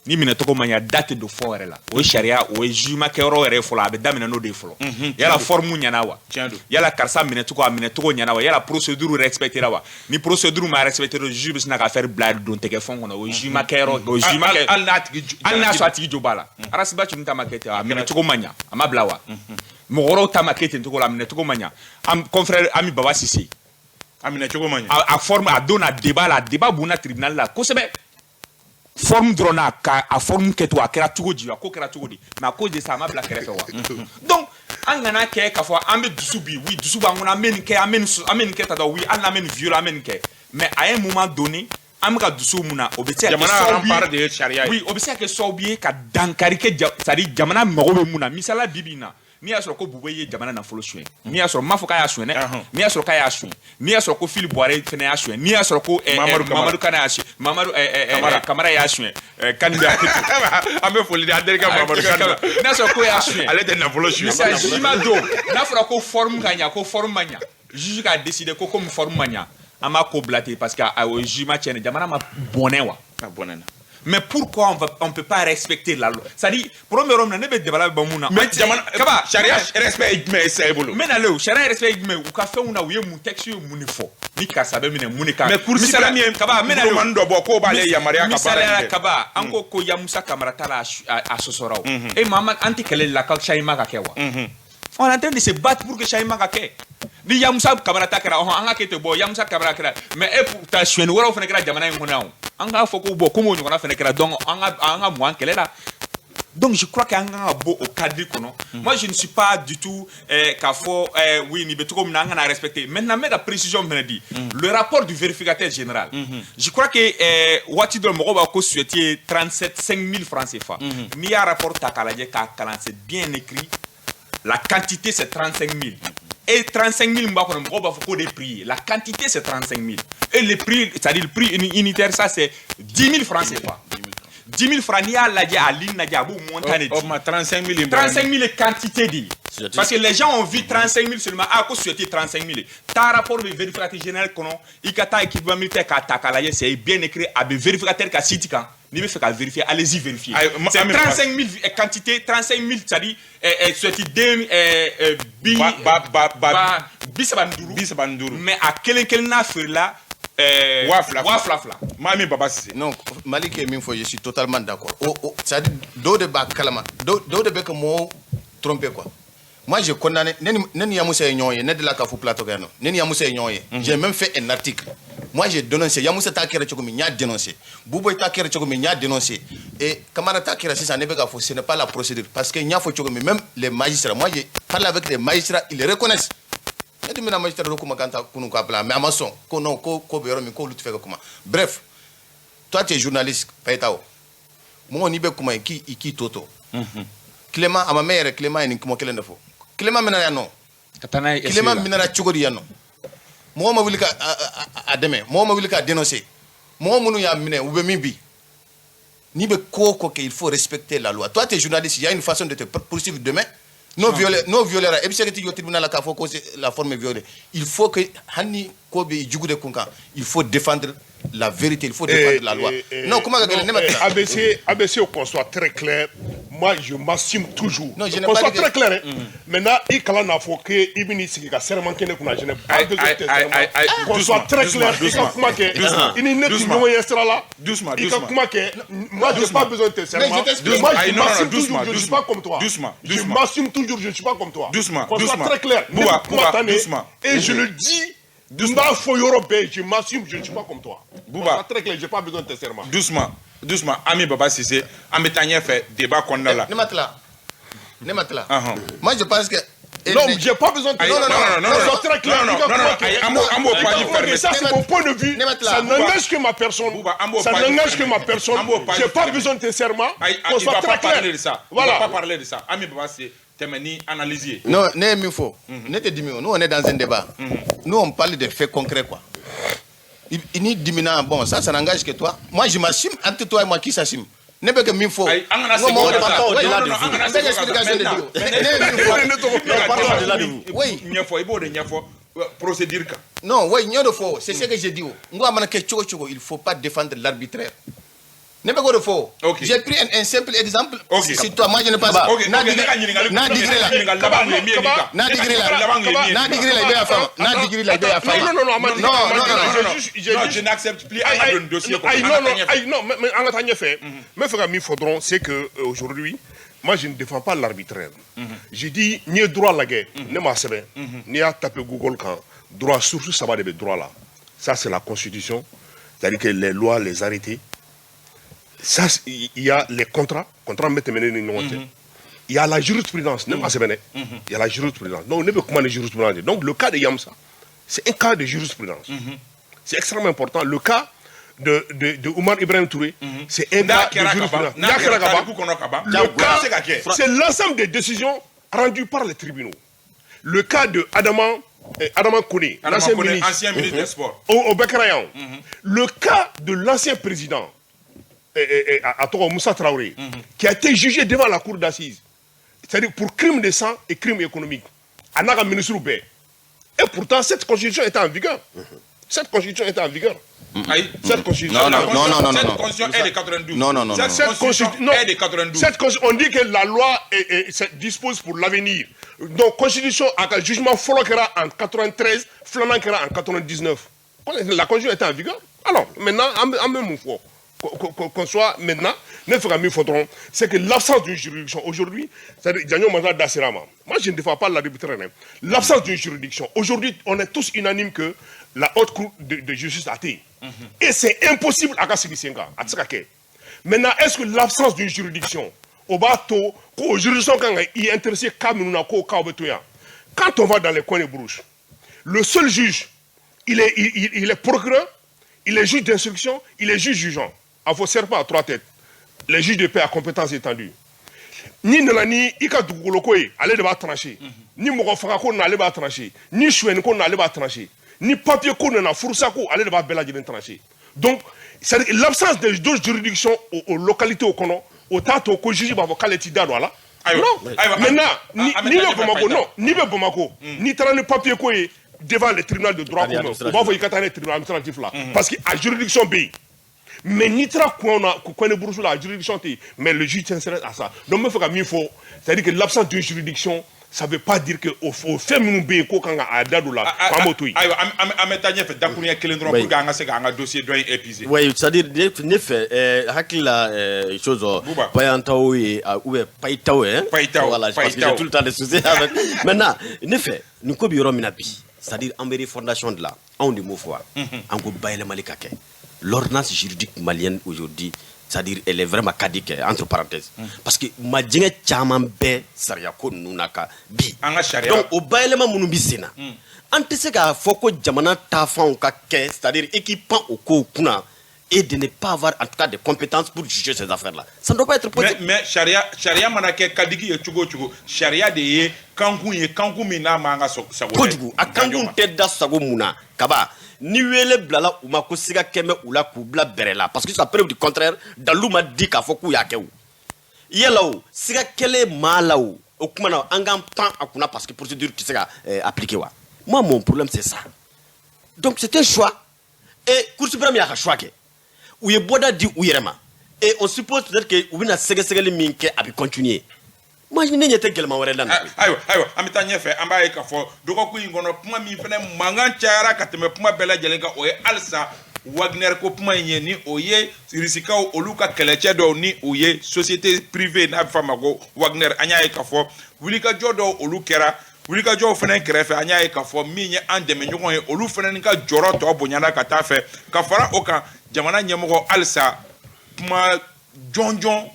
Ni minɛcogo ma ɲa, da tɛ don fond yɛrɛ la. O ye sariya, o ye jugement kɛyɔrɔ yɛrɛ ye fɔlɔ, a bɛ daminɛ n'o de ye fɔlɔ. Yala forme ɲɛna wa? Tiɲɛ don. Yala karisa minɛcogo, a minɛcogo ɲɛna wa? Yala procédure respecté ra wa? Ni procédure ma respecté, juge bɛ sin ka affaire bila don tɛgɛ fond kɔnɔ. O ye jugement kɛyɔrɔ, o ye jugement kɛ. Hali n'a tigi Hali n'a sɔrɔ a tigi jo b'a la. Ras Bath ta ma kɛ ten, a minɛcogo ma ɲa, a ma bila wa? Mɔgɔ wɛrɛw ta ma kɛ ten cogo la, a minɛcogo ma ɲa. An confrère Ami Baba Sise, A minɛcogo ma ɲa. A forme, a don na débat la, débat bunna tribunal la kosɛbɛ. Forme dɔrɔn na ka a forme kɛcogo, a kɛra cogo di, a ko kɛra cogo di? Mais à cause de ça, a ma bila kɛrɛfɛ wa? Donc an kana kɛ k'a fɔ an bɛ dusu bi, oui, dusu b'an kɔnɔ, an bɛ nin kɛ, an bɛ nin kɛ tan, oui, hali n'an bɛ nin violer, an bɛ nin kɛ, mais à un moment donné, an bɛ ka dusu mun na, o bɛ se ka kɛ Jamana sababu ye rempart de ye sariya ye. Oui, o bɛ se ka kɛ sababu ye ka dankari kɛ c'est à dire jamana mago bɛ mun na. Misala, bi bi in na, n'i y'a sɔrɔ ko Bube ye jamana nafolo suɲɛ, n'i y'a sɔrɔ, n m'a fɔ k'a y'a suɲɛ dɛ, n'i y'a sɔrɔ k'a y'a suɲɛ, n'i y'a sɔrɔ ko Fili Buware fana y'a suɲɛ, n'i y'a sɔrɔ ko Mamadu Kamara. Mamadu Kane y'a suɲɛ, Mamadu Kamara. Kamara y'a suɲɛ, Kani bɛ hakɛ to. An bɛ foli di an terikɛ Mamadu Kane ma. N'a sɔrɔ ko y'a suɲɛ, Ale tɛ nafolo suɲɛ. Misali, jugement don, n'a fɔra ko forme ka ɲa, ko forme ma ɲa, juge k'a décider ko komi forme ma ɲa, an b'a ko bila ten parce que a o jugement tiɲɛna, jamana ma bɔnɛ wa? A bɔnɛ na. Mais pourquoi on peut pas respecter la loi? C'est-à-dire, problème yɔrɔ min na, ne bɛ débat bɔ mun na? Mais jamana Kaba, sariya respect ye jumɛn ye sisan e bolo? N bɛ nalen o sariya respect ye jumɛn ye? U ka fɛnw na, u ye mun texte ye, mun de fɔ ni karisa bɛ minɛ mun de kan? Mais cour Misaliya, suprême ye Kaba, n bɛ nalen o. burumani dɔ bɔ k'o b'ale yamaruya ka baara in Misaliyala, kɛ. Kaba, an ko ko Yamusa Kamara ta la, a sɔsɔra o. E ma an tɛ kɛlɛ de la ka changement ka kɛ wa? On est en train de se battre pour que changement ka kɛ. Ni Yamusa Kamara ta kɛra, ɔhɔn, an ka kɛ ten. Bon, Yamusa Kamara kɛra, mais e ta suyɛnni wɛrɛw fana kɛra jamana in kɔnɔ yan o. An k'a fɔ ko bon, komi o ɲɔgɔnna fana kɛra, donc an ka mun an kɛlɛ la. Donc je crois qu'an kan ka bɔ o cadre kɔnɔ. Moi, je ne suis pas du tout k'a fɔ oui, nin bɛ cogo min na, an kana respecter. Maintenant, n bɛ ka précision min fana di, le rapport du vérificateur général, je crois que waati dɔ mɔgɔw b'a ko Suède ye 37 5000 francs CFA. N'i y'a rapport ta k'a lajɛ, k'a kalan, c'est bien écrit, la quantité, c'est 35 000. Et 35 000 b'a kɔnɔ, mɔgɔw b'a fɔ k'o de prix ye. La quantité, c'est 35 000 et le prix, c'est-à-dire le prix unitaire, ça c'est 10 000 francs CFA. 10 000 francs, n'i y'a lajɛ, a ligne lajɛ, a b'o montant de di. O tuma 35 000 in bɔra min? 35 000 est quantité de ye. Parce que les gens ont vu 35 000 seulement. Ah, ko Suède 35 000. Ta rapport bɛ vérificateur général kɔnɔ, i ka taa équipement militaire k'a ta k'a lajɛ, c'est bien écrit, a bɛ vérificateur ka site kan. N'i bɛ fɛ ka vérifier, allez-y vérifier. Ayi, C'est an bɛ 35 000 quantité, 35 000, c'est-à-dire Suède den bi Ba ba 35. 35. Mais a kelen kelen n'a feerela 2000. 2000 2000. Maa min Baba Sise. Non, Malik ye min fɔ, je suis totalement d'accord. O c'est à dire dɔw de b'a kalama, dɔw de bɛ ka mɔgɔw tromper quoi. Moi, j'ai condamné. Ne ni Yamoussa ye ɲɔgɔn ye, ne delila k'a fɔ plateau kan yan nɔ, ne ni Yamoussa ye ɲɔgɔn ye. J'ai même fait un article. Moi, j'ai dénoncé Yamoussa ta kɛra cogo min, n y'a dénoncé. Boubou ta kɛra cogo min, n y'a dénoncé. Et Kamara ta kɛra sisan, ne bɛ k'a fɔ ce n'est pas la procédure, parce que n y'a fɔ cogo min, même les magistrats, moi j'ai parlé avec les magistrats, ils le reconnaissent. Ne tun bɛna magistrat dɔ kumakan ta kunun k'a bila, mais a ma sɔn, ko non, ko bɛ yɔrɔ min, k'olu tɛ fɛ ka kuma. Bref, toi, tu es journaliste, Payita, o mɔgɔ n'i bɛ kuma, i k'i to Clément, a ma mɛn yɛrɛ, Clément ye nin kuma kelen de fɔ. Clément minɛra yan nɔ. Ka taa n'a ye. Clément minɛra cogo di yan nɔ? Mɔgɔ ma wuli ka a dɛmɛ, mɔgɔ ma wuli k'a dénoncer. Mɔgɔ minnu y'a minɛ, u bɛ min bi? N'i bɛ ko o ko kɛ, il faut respecter la loi. Toi, tu es journaliste, il y a une façon de te poursuivre demain. N'o violé, n'o violera, e bɛ se ka t'i jɔ tribunal la k'a fɔ ko c'est la forme est violée. Il faut que hali ni ko bɛ i jugu de kun kan, il faut défendre la vérité, il faut défendre la loi. Non, kuma ka gɛlɛn, ne ma tila. ABC, ABC, qu'on soit très clair, moi je m'assume toujours. Non, je n'ai Qu'on pas soit dit que- très clair. Hein. Maintenant, i kana n'a fɔ que i bɛ n'i sigi ka serment kɛ ne kunna, je n'ai pas Aïe, besoin de tes aïe, aïe, serments. aïe, aïe, Qu'on doucement, soit très doucement, clair, i ka doucement. kuma kɛ, Doucement, i ni ne tɛ doucement. ɲɔgɔn ye sira la. Doucement, I ka doucement. kuma kɛ, moi je n'ai pas besoin de tes serments. Mais je t'explique. Moi Aïe, je non, non, m'assume doucement, toujours, je ne suis doucement. pas comme toi. Doucement, Je doucement. m'assume toujours, je ne suis pas comme toi. Doucement, Qu'on soit doucement. très clair. Ne Bouba, bɛ kuma Bouba, tan de, doucement. Et je le dis, n b'a fɔ yɔrɔ bɛɛ, je m'assume, je ne suis pas comme toi. Bouba. Qu'on soit très clair, j'ai pas besoin de tes serments. Doucement, doucement. Ami Baba Sise, an bɛ taa ɲɛfɛ débat kɔnɔna la. Ne ma tila, ne ma tila. Ɔhɔn. Moi, je pense que Non, j'ai pas besoin de Aïe, Non, non, non, non, non, Qu'on soit très clair. non, non, I ka non, kuma non, kɛ. ayi, an b'o page Ok, fermer. ça c'est mon point de vue. Ne ma tila. Ça n'engage que ma personne. Bouba, an b'o Ça page n'engage que fermer. ma personne. An b'o page J'ai pas fermer. besoin de tes serments. Ayi, Qu'on il soit va très pas clair. parler de ça. Il Voilà. va pas parler de ça. Ami Baba Sise, tɛmɛ ni analyse ye. Non, ne ye min fɔ, ne tɛ dimi o. Nous, on est dans un débat. Nous, on parle de faits concrets quoi. Ni dimina, bon, ça n'engage que toi. Moi, je m'assume. Entre toi et moi, qui s'assume? Ne bɛ ka min fɔ. Ayi, an kana N ko segin mɔgɔw o de kan b'a sa. oui, Non, non, non, an kana n bɛ ka segin o kan sa. explication de di o. Ne ye min fɔ. Ne Parlons au-delà de vous. Oui. Ɲɛfɔ, i b'o de ɲɛfɔ procédure kan. Non, oui, n y'o de fɔ. C'est ce que j'ai dit o. N ko a mana kɛ cogo cogo, il faut pas défendre l'arbitraire. Ne bɛ k'o de fɔ. Ok. J'ai pris un simple exemple. Ok. C'est toi, moi je ne pense pas. Ok, N'a ok, ne ka ɲininkali n'a digré la. ne ka ɲininkali laban kun ye min ye nin kan. N'a digré la. Ne ka ɲininkali laban kun ye min ye nin N'a kan. digré la, i bɛ yafa ma. N'a digré la, i bɛ yafa ma. Non, non, non, a ma Non, digi- non, a ma non, digi- non. j'ai juste- j'ai Non, juste- je n'accepte plus. Aïe, An ka aïe, don dossier kɔnɔ. aïe, An non, ka non, taa ɲɛfɛ. aïe, non, mais an ka taa ɲɛfɛ. N bɛ fɛ ka min fɔ dɔrɔn, c'est que aujourd'hui, moi je ne défends pas l'arbitraire. J'ai dit, n'i ye droit lajɛ, ne m'a sɛbɛn. N'i y'a tapé Google kan, droit, source saba de bɛ droit la. Ça, c'est la Constitution, c'est-à-dire que les lois, les arrêtés, Ça, il y a les contrats, contrats bɛ tɛmɛ ne ni ɲɔgɔn cɛ. Il y a la jurisprudence, ne ma sɛbɛn dɛ. Il y a la jurisprudence. Donc ne bɛ kuma ni jurisprudence de. Donc le cas de Yamsa, c'est un cas de jurisprudence. C'est extrêmement important. Le cas de Oumar Ibrahim Touré, c'est un N'a cas de kɛra ka ban, jurisprudence. n'a N'a kɛra kɛra ka ban. tariku kɔnɔ ka ban, Le o cas, tɛ se ka kɛ. c'est l'ensemble des décisions rendues par les tribunaux. Le cas de Adama Kone, Adama l'ancien Kone, ministre, ancien ministre des Sports. Au bɛɛ kɛra yan o. Le cas de l'ancien président, a tɔgɔ Moussa Traoré, qui a été jugé devant la cour d'assises, c'est-à-dire pour crime de sang et crime économique, a n'a ka ministre bɛɛ. Et pourtant, cette constitution était en vigueur. Cette constitution était en vigueur. Ayi. Cette constitution. Non, non, non, non, non, Cette non. constitution est de 92. Non, non, non, Cette non. Cette constitution constitution, non. est de 92. Cette constitution, on dit que la loi dispose pour l'avenir. Donc, constitution, a ka jugement fɔlɔ kɛra en 93, filanan kɛra en 99. La constitution était en vigueur. Alors, maintenant, an bɛ mun fɔ? Qu'on soit maintenant, ne fɛ ka min fɔ dɔrɔn, c'est que l'absence d'une juridiction aujourd'hui, c'est-à-dire, Janjo Masa da sera ma. Moi, je ne défends pas l'arbitraire, hein. L'absence d'une juridiction. Aujourd'hui, on est tous unanimes que la haute cour de justice a été. Et c'est impossible a ka sigi sen kan. A tɛ se ka kɛ. Maintenant, est-ce que l'absence d'une juridiction, o b'a to ko o juridiction kan ka i intéresser cas minnu na, k'o cas bɛ to yan? Quand on va dans les coins de brousse, le seul juge, il est procureur, il est juge d'instruction, il est juge jugeant. A fɔ serpent à trois têtes. Les juges de paix à compétence étendue. Ni nana ni i ka dugukolo ko ye, ale de b'a trancher. Ni mɔgɔ faga ko nana, ale b'a trancher. Ni suyɛni ko nana, ale b'a trancher. Ni papier ko nana, furusa ko, ale de b'a bɛɛ lajɛlen trancher. Donc, c'est-à-dire l'absence de d'autres juridictions aux localités au kɔnɔ, o t'a to ko juge b'a fɔ k'ale t'i da don a la. Ayiwa, Non. ayiwa, Maintenant, an bɛ ni taa bɛ ɲɛfɛ, Bamako, Fayita. non, n'i bɛ Bamako, n'i taara ni papier ko ye devant le tribunal de droit commun, u b'a fɔ i ka taa ni tribunal administratif la, parce que a juridiction bɛ yen. Mais n'i taara coin na, coin de brousse la, a juridiction tɛ yen, mais le juge s'intéresse à ça. Donc n bɛ fɛ ka min fɔ, c'est-à-dire que l'absence d'une juridiction, ça veut pas dire que o fɛn minnu bɛ yen k'o kan ka a da don la, k'an b'o to yen. Ayiwa, an bɛ taa ɲɛfɛ dakuruɲɛ kelen dɔrɔn pour que an ka se k'an ka dossier dɔ in épuiser. Oui, c'est-à-dire ne fɛ hakili la chose Bouba. Payantaw ye ou bien Payitaw, hein. Payitaw, Voilà, parce que Payitaw. j'ai tout le temps des soucis avec. Maintenant, ne fɛ nin ko bɛ yɔrɔ min na bi, c'est-à-dire an bɛ refondation de la, anw de m'o fɔ wa, an ko bayɛlɛmali ka kɛ. L'ordonnance juridique malienne aujourd'hui, c'est-à-dire elle est vraiment caduque, entre parenthèses, parce que majɛngɛ caman bɛ sariya ko ninnu na ka bi. An ka sariya. Donc o bayɛlɛma minnu bɛ sen na, an tɛ se k'a fɔ ko jamana taafanw ka kɛ, c'est-à-dire i k'i pan o kow kunna et de ne pas avoir en tout cas des compétences pour juger ces affaires-là. Ça ne doit pas être possible. Mais sariya mana kɛ kadigi ye cogo o cogo, sariya de ye kankun ye, kankun min n'a m'an ka sago tɛ. Kojugu a kankun tɛ da sago mun na kaba ni wele bilala u ma ko siga kɛmɛ u la k'u bila bɛrɛ la, parce que jusqu'à preuve du contraire, dalilu ma di k'a fɔ k'u y'a kɛ. O yala o siga kɛlen maa la, o kuma na an k'an pan a kunna parce que procédure tɛ se ka appliquer wa? Moi, mon problème, c'est ça. Donc c'est un choix et Cour suprême y'a ka choix kɛ, u ye bɔda di u yɛrɛ ma et on suppose peut-être que u bɛna sɛgɛsɛgɛli min kɛ, a bɛ continuer. Moi, ne ɲɛ tɛ gɛlɛman wɛrɛ la nin ko. Ayiwa, an bɛ taa ɲɛfɛ. An b'a ye k'a fɔ dɔgɔkun in kɔnɔ, kuma min fɛnɛ mankan cayara ka tɛmɛ kuma bɛɛ lajɛlen kan, o ye halisa Wagner ko kuma in ye, ni o ye Irisikaw olu ka kɛlɛcɛ dɔw ni o ye société privée n'a bɛ f'a ma ko Wagner. An y'a ye k'a fɔ wulikajɔ dɔw olu kɛra. Wulikajɔw fɛnɛ kɛrɛfɛ, an y'a ye k'a fɔ min ye an dɛmɛɲɔgɔn ye, olu fɛnɛ ka jɔyɔrɔ tɔ bonyana ka taa fɛ. Ka fara o kan, jamana ɲɛmɔgɔ, halisa kuma jɔnjɔn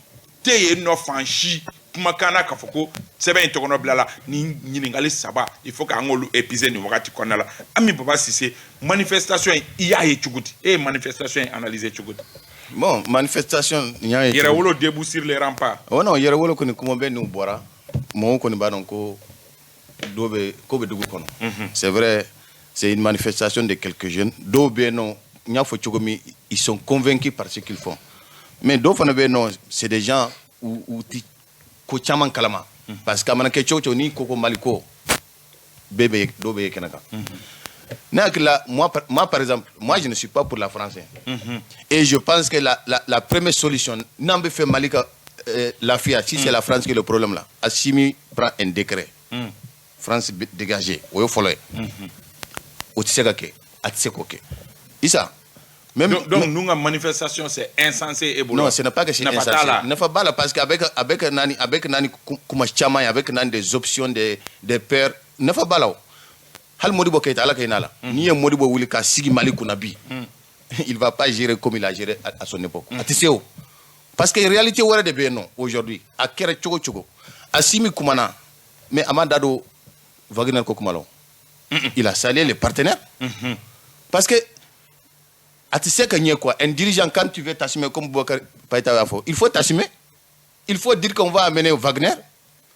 tɛ yen nɔ fan si kumakan na k'a fɔ ko sɛbɛn in tɔgɔnɔ bila la. Ni ɲininkali saba, il faut k'an k'olu épuiser nin wagati kɔnɔna la. Ami Baba Sise, manifestation in, i y'a ye cogo di? E ye manifestation in analyser cogo di? Bon, manifestation n y'a ye. Yɛrɛwolo debout sur les remparts. Oh non, yɛrɛwolo kɔni, kuma bɛ n'u bɔra, mɔgɔw kɔni b'a dɔn ko dɔw bɛ ko bɛ dugu kɔnɔ. C'est vrai, c'est une manifestation de quelques jeunes. Dɔw bɛ yen nɔ, n y'a fɔ cogo min, ils sont convaincus par ce qu'ils font, mais dɔw fana bɛ yen nɔ, c'est des gens u ti ko caman kalama, parce que a mana kɛ cogo o cogo, n'i ko ko Mali ko bɛɛ bɛ, dɔw bɛ kɛnɛ kan. Ne hakili la, moi par exemple, moi je ne suis pas pour la France hein. Et je pense que la première solution n'an bɛ fɛ Mali ka lafiya, si c'est la France qui est le problème là, Assimi prend un décret, France bɛ dégager, o ye fɔlɔ ye. O tɛ se ka kɛ, a tɛ se k'o kɛ, Isa même. Donc nous ka manifestation, c'est insensé e bolo? Non, ce n'est pas que c'est Nafa t'a insensé. la. Nafa b'a la, parce qu'avec avec nani, avec nani kuma caman ye, avec nani des options, des peurs, nafa b'a la o. Hali Modibo Keïta, Ala ka hinɛ a la. N'i ye Modibo wuli ka sigi Mali kunna bi, il va pas gérer comme il a géré à son époque. A tɛ se o. Parce que réalité wɛrɛ de bɛ yen nɔ aujourd'hui. A kɛra cogo cogo, Assimi kumana, mais a ma da don Wagner ko kuma la o. Il a salué les partenaires, parce que a tɛ se ka ɲɛ quoi. Un dirigeant, quand tu veux t'assumer, comme Boubacar Païta y'a fɔ, il faut t'assumer, il faut dire qu'on va amener Wagner.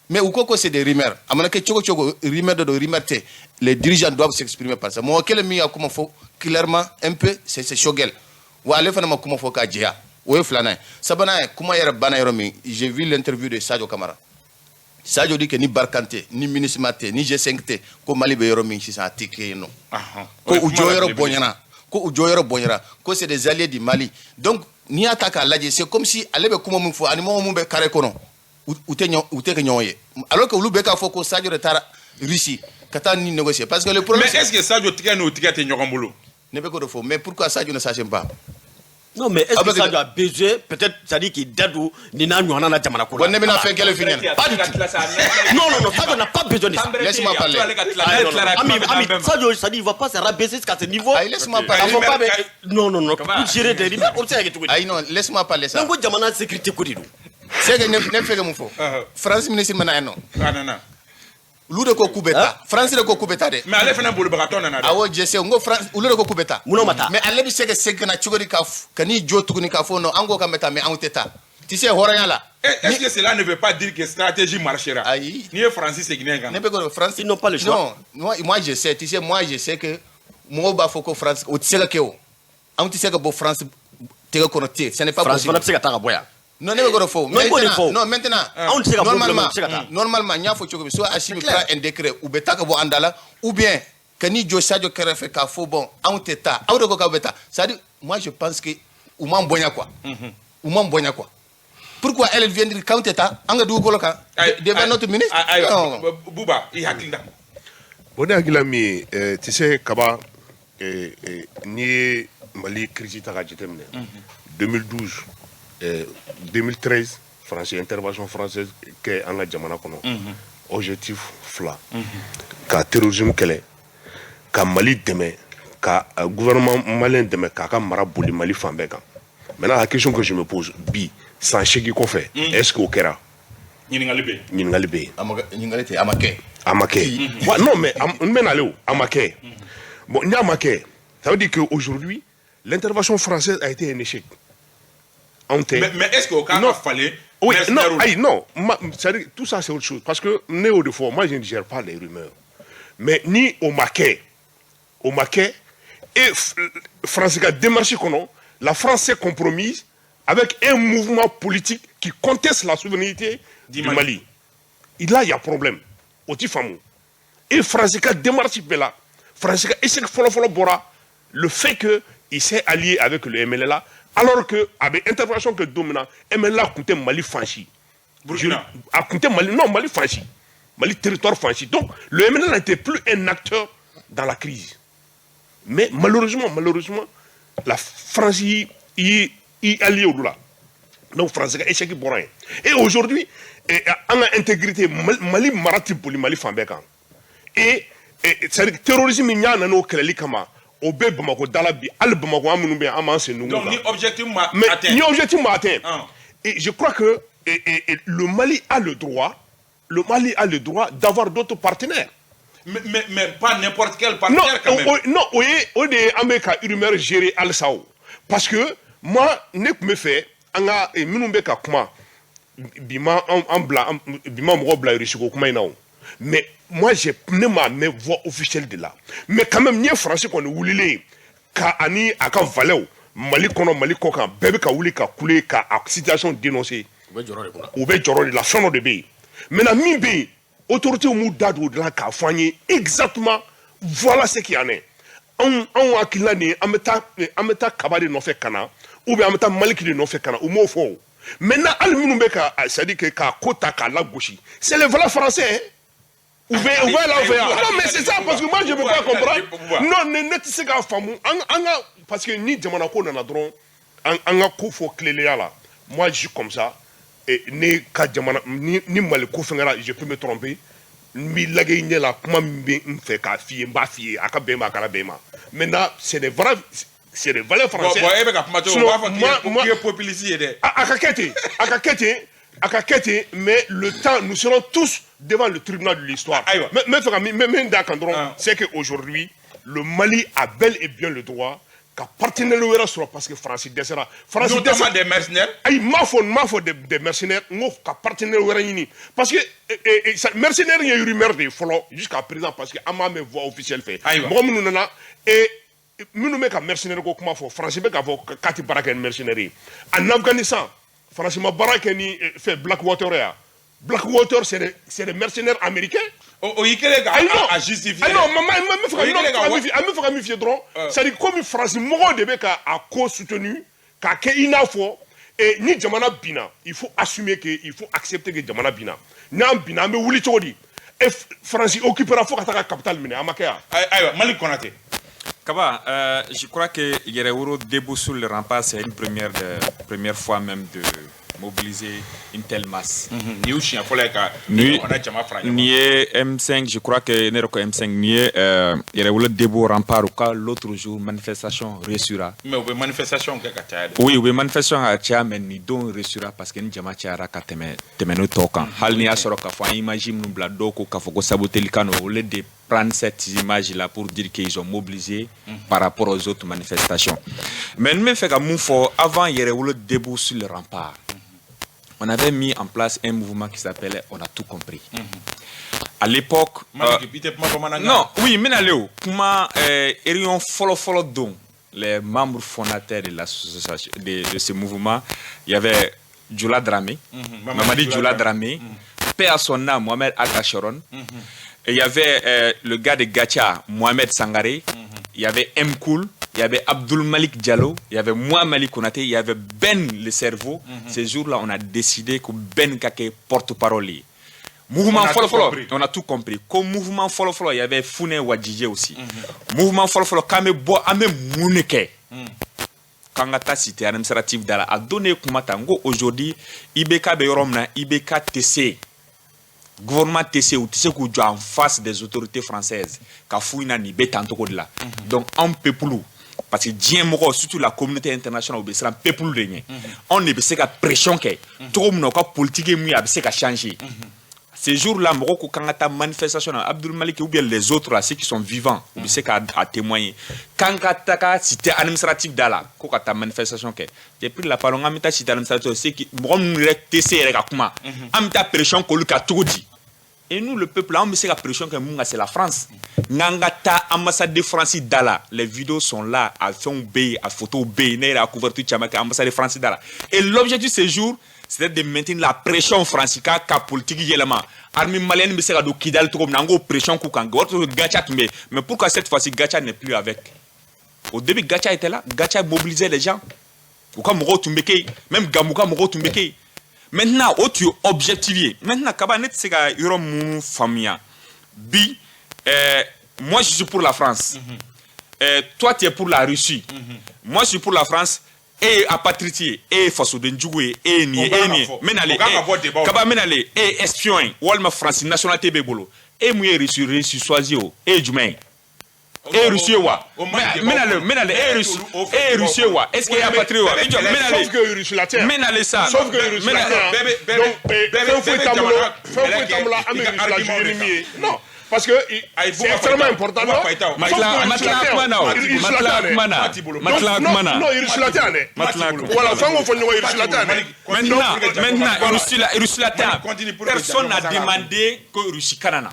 Mais u ko ko c'est des rumeurs. A mana kɛ cogo cogo, rumeur de don, rumeur tɛ, les dirigeants doivent s'exprimer par ça. Mɔgɔ kelen min y'a kuma fɔ clairement un peu, c'est Choguel. Wa ale fana ma kuma fɔ k'a jɛya. O ye filanan ye. Sabanan ye, kuma yɛrɛ banna yɔrɔ min, j'ai vu l'interview de Sadio Camara. Sadio dit que ni Barkhane tɛ, ni MINUSMA tɛ, ni G5 tɛ, ko Mali bɛ yɔrɔ min sisan, a tɛ kɛ yen nɔ. Ko u jɔyɔrɔ bonyana, ko u jɔyɔrɔ bonyana, ko c'est des alliés du Mali. Donc n'i y'a ta k'a lajɛ, c'est comme si ale bɛ kuma min fɔ ani mɔgɔ mun bɛ carré kɔnɔ, u tɛ ɲɔ, u tɛ kɛ ɲɔgɔn ye, alors que olu bɛɛ k'a fɔ ko Sadio de taara Russie ka taa ni négocier, parce que le problème Mais est ce que Sadio tigɛ n'o tigɛ tɛ ɲɔgɔn bolo? Ne bɛ k'o de fɔ. Mais pourquoi Sadio ne s'assume pas? Non, mais est-ce que Avec Sadio a besoin, peut-être, c'est-à-dire qu'il da don nin n'a ɲɔgɔnna na jamana ko la? Bon, ne bɛna fɛn kelen f'i ɲɛna. Pas du tout. Non, non, non, Sadio n'a pas besoin de ça. Laisse-moi parler. Ah, non, non. Ami, Ami, Sadio, c'est-à-dire, il va pas se rabaisser jusqu'à ce niveau. Ayi, laisse-moi parler. K'a fɔ k'a bɛ, non, non, non, pour gérer des rumeurs, o bɛ se ka kɛ cogo di? Ayi, non, laisse-moi parler ça. N ko jamana sécurité ko de don. C'est que ne fɛ ka mun fɔ, France ministre mana yan nɔ, A nana. Olu de ko k'u bɛ taa. France de ko k'u bɛ taa dɛ. Mais ale fana bolibagatɔ nana dɛ. Awɔ, je sais. N ko France, olu de ko k'u bɛ taa. Munna o ma taa? Mais ale bɛ se ka segin ka na cogo di, ka n'i jɔ tuguni k'a fɔ non, an ko k'an bɛ taa, mais anw tɛ taa? Tu sais, hɔrɔnya la. Est-ce que cela ne veut pas dire que stratégie marchera? Ayi. N'i ye Faransi seginnen kan. Ne bɛ ko France Ils n'ont pas le choix. Non, moi, moi je sais, tu sais, moi je sais que mɔgɔw b'a fɔ ko France, o tɛ se ka kɛ o. Anw tɛ se ka bɔ France tɛgɛ kɔnɔ ten, ce n'est pas France possible. Fana bɛ se ka taa ka bɔ yan. Non, ne bɛ k'o de fɔ. Non, i b'o de fɔ. Non, maintenant. Anw tɛ se ka bɔ normalement, bɛ se ka taa. Normalement, n y'a fɔ cogo min, soit Assimi C'est clair. Prend un décret, u bɛ taa ka bɔ an da la, ou bien ka n'i jɔ Sadio kɛrɛfɛ k'a fɔ bon, anw tɛ taa, aw de ko k'aw bɛ taa. C'est-à-dire, moi je pense que u m'an bonya quoi. U m'an bonya quoi. Pourquoi elle vient dire k'anw tɛ taa an ka dugukolo kan devant notre ministre? Ayiwa. Non. Buba, i hakili la. Bon, ne hakili la min ye, tu sais, Kaba, n'i ye Mali crise ta k'a jateminɛ, 2012, 2013, France intervention française kɛ an ka jamana kɔnɔ, objectif fila: ka terrorisme kɛlɛ, ka Mali dɛmɛ, ka gouvernement malien dɛmɛ k'a ka mara boli Mali fan bɛɛ kan. Maintenant, la question que je me pose bi, san 8 kɔfɛ, est ce que o kɛra? Ɲininkali bɛ yen. Ɲininkali bɛ yen. A ma kɛ, ɲininkali tɛ, a ma kɛ. A ma kɛ wa? Non, mais n bɛ nale o, a ma kɛ. Bon, n'a ma kɛ, ça veut dire que aujourd'hui l'intervention française a été un échec. Anw tɛ Mais est ce que o kan Non. ka falen? Oui, non, Mercenaires. Ayi, non, c'est-à-dire, tout ça c'est autre chose, parce que ne y'o de fɔ, moi je ne gère pas les rumeurs. Mais ni o ma kɛ, o ma kɛ, et France ka démarche kɔnɔ, la France s'est compromise avec un mouvement politique qui conteste la souveraineté du Mali. Mali. Et là, il y a problème. O ti faamu. Et France ka démarche bɛɛ la, France ka échec fɔlɔ-fɔlɔ bɔra le fait que il s'est allié avec le MNLA, alors que a bɛ intervention kɛ don min na, MNLA tun tɛ Mali fan si. Burkina. A tun tɛ Mali, non, Mali fan si. Mali territoire fan si. Donc le MNLA n'était plus un acteur dans la crise. Mais malheureusement, malheureusement, la France y allié olu la. Donc France ka échec bɔra yen. Et aujourd'hui, an ka intégrité, Mali mara tɛ boli Mali fan bɛɛ kan. Et c'est-à-dire terrorisme min y'a nana o kɛlɛli kama, o bɛ Bamakɔ da la bi, hali Bamakɔ an minnu bɛ yen, an m'an sen nugu Donc kan. ni objectif ma Mais atteint. ni objectif ma atteint. Ah. Et je crois que et le Mali a le droit, le Mali a le droit d'avoir d'autres partenaires. Mais pas n'importe quel Non, partenaire quand même. Non, o ye o de ye an bɛ ka rumeur gérer halisa o. Parce que moi, ne tun bɛ fɛ an ka minnu bɛ ka kuma bi, ma an bila bi ma mɔgɔ bila Russie ko kuma in na o. Mais moi j'ai ne m'a mɛn voix officielle de la. Mais quand même, n'i ye France kɔni wulilen ye ka ani a ka valets Mali kɔnɔ, Mali kɔ kan, bɛɛ bɛ ka wuli ka kule ka a situation dénoncer. U bɛ jɔrɔ de kunna. U bɛ jɔrɔ de la, fɛn dɔ de bɛ yen. Maintenant, min bɛ yen, autorités m'u da don o de la k'a fɔ an ye exactement voilà ce qu'il y en est. Anw hakilina nin ye, an bɛ taa Kaba de nɔfɛ ka na, ou bien an bɛ taa Maliki de nɔfɛ ka na, u m'o fɔ o. Maintenant, hali minnu bɛ ka, c'est à dire que k'a ko ta k'a lagosi, c'est les valeurs français, hein. U bɛ la fɛ yan. Non, mais c'est ça, parce que moi je peux pas comprendre. Non, ne tɛ se k'a faamu. An ka, parce que ni jamana ko nana dɔrɔn, an ka ko fɔ tilennenya la. Moi je suis comme ça. Et ne ka jamana ni Mali ko fɛn kɛra, je peux me tromper, n b'i lajɛ i ɲɛ la, kuma min bɛ n fɛ k'a f'i ye, n b'a f'i ye, a ka bɛn ma, a kana bɛn ma. Maintenant, c'est des vrais C'est des valeurs françaises. Bon, e bɛ ka kuma cogo, u b'a fɔ k'i ye populiste ye dɛ. A ka kɛ ten, a ka kɛ ten, a ka kɛ ten, mais le temps, nous serons tous devant le tribunal de l'histoire. Ayiwa. Mais n bɛ fɛ ka min d'a kan dɔrɔn, c'est que aujourd'hui, le Mali a bel et bien le droit ka partenaire wɛrɛ sɔrɔ parce que Faransi dɛsɛra. Faransi dɛsɛra. Des mercenaires. Ayi, n m'a fɔ, n m'a fɔ des mercenaires, n ko ka partenaire wɛrɛ ɲini parce que mercenaire ye rumeur de ye fɔlɔ jusqu'à présent, parce que an m'a mɛn voix officielle fɛ. Ayiwa. Mɔgɔ minnu nana et minnu bɛ ka mercenaire ko kuma fɔ, Faransi bɛ k'a fɔ k'a tɛ baara kɛ ni mercenaire ye. En Afghanistan, Faransi ma baara kɛ ni fɛn Blackwater ye. Blackwater, c'est des mercenaires américains. O y'i kɛlen ka a justifier. Non, ma ma n bɛ fɛ ka n bɛ fɛ ka min f'i ye dɔrɔn, c'est à dire komi Faransi mɔgɔw de bɛ ka a ko soutenu k'a kɛ i n'a fɔ ni jamana binna, il faut assumer que, il faut accepter que jamana binna. N'an binna, an bɛ wuli cogo di? E Faransi occupera fo ka taa ka capitale minɛ, a ma kɛ yan. Ayiwa, Mali Konate. Kaba, je crois que Yɛrɛwolo debout sur le rempart, c'est une première fois même de mobiliser une telle masse. Ni y'u siɲɛ fɔlɔ ye ka ɲɔgɔnna jama fara ɲɔgɔn. Ni ye M5, je crois que ne yɛrɛ ko M5, ni ye Yɛrɛwolo debout rempart u ka l'autre jour manifestation réussira. Mais u bɛ manifestation kɛ ka caya dɛ. Oui, u bɛ manifestation ka caya, mais nin don réussira parce que ni jama cayara ka tɛmɛ n'o tɔw kan. Hali n'i y'a sɔrɔ k'a fɔ an ye image minnu bila, dɔw ko k'a fɔ ko saboteli kan don, au lieu de prendre cette image-là pour dire qu'ils ont mobilisé par rapport aux autres manifestations. Mais n bɛ fɛ ka mun fɔ, avant Yɛrɛwolo debout sur le rempart, on avait mis en place un mouvement qui s'appelait On a tout compris. À l'époque. Non, oui, mais kuma réunion fɔlɔ fɔlɔ don, les membres fondateurs de l'association de ce mouvement, il y avait Djoula Dramé, Mamadi Djoula Dramé, paix à son âme, Mohamed Akachoron. Et il y avait le gars de Gacha, Mohamed Sangaré. Il y avait M. Koul, il y avait Abdul Malik Diallo, il y avait moi, Malik Konaté, il y avait Ben le cerveau. Ces jours-là, on a décidé que Ben ka kɛ porte-parole. Mouvement fɔlɔ fɔlɔ, on a tout compris. Comme mouvement fɔlɔ fɔlɔ, il y avait Fune Wadjidje aussi. Mouvement fɔlɔ fɔlɔ, k'an bɛ bɔ, an bɛ mun de kɛ? K'an ka taa cité administrative da la. A don ne ye kuma ta, n ko aujourd'hui, IBK bɛ yɔrɔ min na, IBK tɛ se, gouvernement tɛ se, u tɛ se k'u jɔ en face des autorités françaises ka f'u ɲɛna nin bɛ tan cogo de la. Donc anw peuple, parce que diɲɛ mɔgɔ, surtout la communauté internationale, u bɛ siran peuple de ɲɛ. Anw de bɛ se ka pression kɛ cogo min na u ka politique ye mun ye, a bɛ se ka changer. Ces jours-là, mɔgɔw ko k'an ka taa manifestation na, Abdul Malik ou bien les autres là, ceux qui sont vivants, u bɛ se k'a témoigner, k'an ka taga cité administrative da la, ko ka taa manifestation kɛ. J'ai pris la parole, n k'an bɛ taa cité administrative, ceux qui, mɔgɔ minnu yɛrɛ tɛ se yɛrɛ ka kuma, an bɛ taa pression k'olu kan cogo di? Et nous, le peuple, an bɛ se ka pression kɛ mun kan? C'est la France. N'an ka taa ambassade de France da la, les vidéos sont là, a fɛnw bɛ yen, a photos bɛ yen, ne yɛrɛ y'a couverture caman kɛ ambassade de France da la. Et l'objectif ce jour, c'était de maintenir la pression France k'a ka politique yɛlɛma. Armée malienne bɛ se ka don Kidali cogo min na, an k'o pression k'u kan. O y'a sɔrɔ Gacha tun bɛ yen. Mais pourquoi cette fois-ci Gacha n'est plus avec? Au début, Gacha était là, Gacha mobilisait les gens. U ka mɔgɔw tun bɛ kɛ yen, même Gamou ka mɔgɔw tun bɛ kɛ yen. Maintenant, o tun ye objectif ye. Maintenant, Kaba, ne tɛ se ka yɔrɔ mun faamuya bi, moi je suis pour la France, toi tu es pour la Russie. Moi je suis pour la France, e ye apatride ye, e ye fasoden jugu ye, e ye nin ye, e ye nin ye. N bɛ nalen, Kaba, n bɛ nalen, e ye espion ye walima Faransi nationalité b'e bolo. E mun ye Russie, Russie choisi o, e ye jumɛn ye? E ye Russie ye wa? N bɛ nalen, n bɛ nalen, e ye Russie, e ye Russie ye wa? Est ce que e ye apatride ye wa? I jɔ, n bɛ nalen. Sauf que Russie la tɛ. N bɛ nalen sa. Sauf que Russie la tɛ. Donc fɛn foyi t'an bolo, fɛn foyi t'an bolo an bɛ Russie la juger ni min ye. Non. Parce que c'est extrêmement important, non? Matila kuma na o. Matila kuma na. Matila kuma na. Non, Russie la tɛ yan dɛ. Matila. Voilà, fɛn k'o fɔ ɲɔgɔn ye, Russie la tɛ yan dɛ. Maintenant, Russie la, Russie la tɛ yan. Personne n'a demandé que Russie kana na.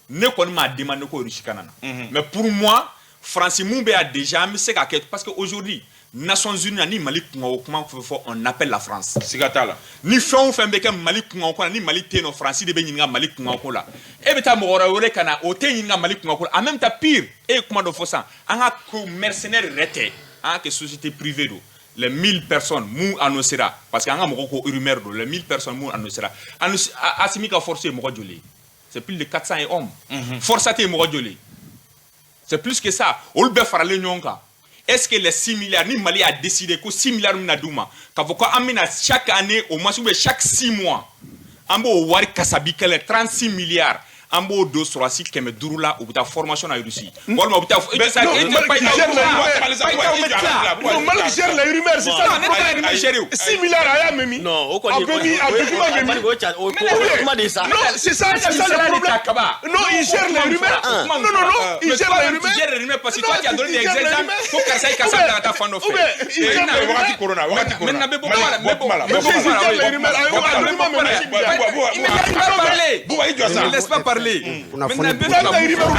Ne kɔni m'a demandé ko Russie kana na. Mais pour moi, France mun bɛ yan déjà, an bɛ se ka kɛ parce que aujourd'hui, Nations Unies ni Mali kunkan o kuma fɔ, on appelle la France. Siga t'a la. Ni fɛn o fɛn bɛ kɛ Mali kunkan ko la, ni Mali tɛ yen nɔ, France de bɛ ɲininka Mali kunkan ko la. E bɛ taa mɔgɔ wɛrɛ wele ka na, o tɛ ɲininka Mali kunkan ko la. En même temps, pire, e ye kuma dɔ fɔ sisan, an ka ko mercenaire yɛrɛ tɛ, an ka kɛ société privée don. Les 1000 personnes mun annoncera, parce que an ka mɔgɔw ko rumeur don, les 1000 personnes mun annoncera, Assimi ka force ye mɔgɔ joli ye? C'est plus de 400 et hommes. Force tɛ ye mɔgɔ joli ye? C'est plus que ça. Olu bɛɛ faralen ɲɔgɔn kan. Est-ce que les 6 milliards, ni Mali a décidé que 6 milliards bɛna d'u ma, k'a fɔ ko an bɛna chaque année, au moins, ou bien chaque 6 mois, an b'o wari kasabi kɛlɛ 36 milliards, An b'o don sɔrɔdasi 500 la, u bɛ taa formation na Russie, walima u bɛ taa e tɛ sa Non, e tɛ Malick gère la rumeur. Non, Malick gère la rumeur, c'est ça Non, le ne tɛ problème. rumeur gérer o. 6 milliards a y'a mɛn min? Non, o A kɔni bɛ min? A document bɛ min? o o o kuma de ye sa. Non, c'est ça le problème. Non, il gère les rumeurs. Non, non, non, il Mais gère toi, les tu rumeurs. gères les rumeurs parce que Non, toi, tu as donné il des gère les exemples. rumeurs. Ko karisa ye karisa bila ka taa fan dɔ Ou bien, fɛ. il gère les Wagati rumeurs. corona, wagati corona. Maintenant, bɛ bɔ kuma la, Malick, bɔ kuma la, bɛ bɔ bɔ kuma kuma la, la. oui. Les rumeurs, ayi, Bɔ kuma la. a document bɛ min? Il ne laisse pas parler. Bouba, i jɔ sa. Il ne laisse pas parler. Maintenant, n bɛ fɛ ka mun fɔ, n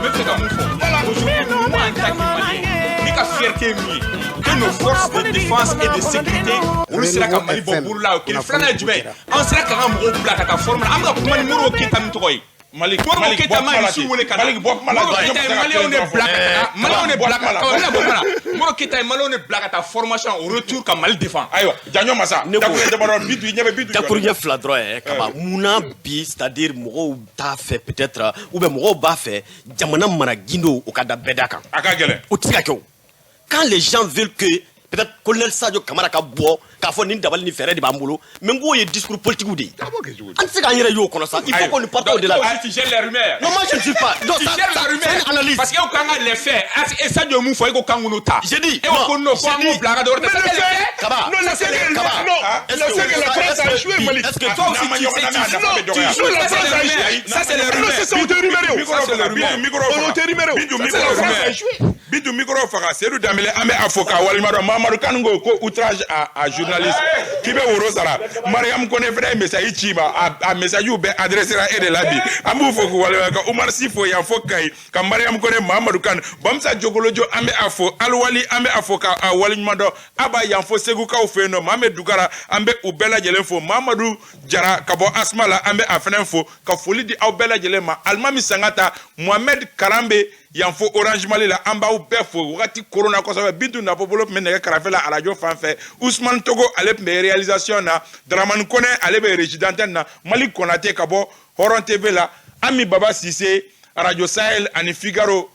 bɛ fɛ ka mun fɔ. Aujourd'hui, moi, en tant que Malien, ne ka fierté ye min ye, que nos forces de défense et de sécurité, olu sera ka Mali bɔ bolo la. O kelen. Filanan ye jumɛn ye? An sera k'an ka mɔgɔw bila ka taa forme na. An bɛ ka kuma ni Modibo Keyita min tɔgɔ ye. Malick, Modibo Malick, Keyita bɔ ma kuma la Irisiw ten. wele ka na. Malick, bɔ kuma la. Modibo Keyita ye Maliyɛnw de bila ka taa. Maliyɛnw de bila ka taa. N bɛna bɔ kuma la. Modibo Keyita ye Maliyɛnw de bila ka taa formation au retour ka Mali défend. Ayiwa, Janjo Masa, Ne ko- dakuruɲɛ damadɔ, Bintu, i ɲɛ bɛ Bintu jɔ la. Dakuruɲɛ fila dɔrɔn ye, Kaba. Munna bi, c'est à dire mɔgɔw t'a fɛ peut-être, ou bien mɔgɔw b'a fɛ jamana mara gindo o ka da bɛɛ da kan? A ka gɛlɛn. O tɛ se ka kɛ o. Quand les gens veulent que peut-être colonel Sadio Kamara ka bɔ k'a fɔ nin dabali ni fɛɛrɛ de b'an bolo, mais n k'o ye discours politique de ye, an tɛ se k'an yɛrɛ y'o kɔnɔ sa. Il faut qu'on parte au-delà. Toi aussi, tu gères les rumeurs. Non, moi je ne suis pas, non, Tu ça, gères ça, la rumeur. c'est une analyse. Parce que e ko k'an ka les faits. Et Sadio ye mun fɔ, e ko k'an k'o ta. J'ai dit, E ko ko non, ko an j'ai k'o dit- bila a ka dɔ wɛrɛ ta. Mais Ça, le c'est les fait, faits. Kaba, non, le fait que, Kaba. non, Est-ce le fait que la est-ce France a que- échoué, Malick. Est-ce que Toi aussi, N'a ma tu ɲɔgɔn sais, lamɛn, a tu nafa bɛ dɔgɔya. Non, la Ça, c'est France les a rumeurs. échoué. Ça, c'est les Non, rumeurs. c'est ça, o tɛ rumeur ye o. Micro faga, Bintu, micro O faga. tɛ rumeur ye o. Bintu, Ça, micro c'est la France faga. a échoué. Bintu, micro faga. Seydou Dembélé, an bɛ a fo k'a waleɲuman dɔn. Mamadu Kanu ko ko outrage à journaliste k'i bɛ woro sara. Mariam Kone fana ye message ci ma, a message bɛɛ adressé e de la bi. An b'u fo k'u waleɲuman, ka Umar Si fo yan fo Kayi, ka Mariam Kone, Mamadu Kanu, Bamusa Jogolojo, an bɛ a fo. Aliwali, an bɛ a fo ka a waleɲuman dɔn. Aba yan fo Segukaw fɛ yen nɔ, Mohamed Dugara, an bɛ u bɛɛ lajɛlen fo. Mamadu Jara ka bɔ Asma la, an bɛ a fana fo ka foli di aw bɛɛ lajɛlen ma. Alimami Sangata, Mohamed Karambe yan fo Orange Mali la, an b'aw bɛɛ fo. Wagati korona kosɛbɛ. Bintu Nabɔ tun bɛ nɛgɛ karafe la arajo fan fɛ. Usman Togo, ale tun bɛ réalisation na. Dramani Kone, ale bɛ régie d'antenne na. Mali Konate ka bɔ Hɔrɔn TV la. Ami Baba Sise, Radio Sahel ani Figaro.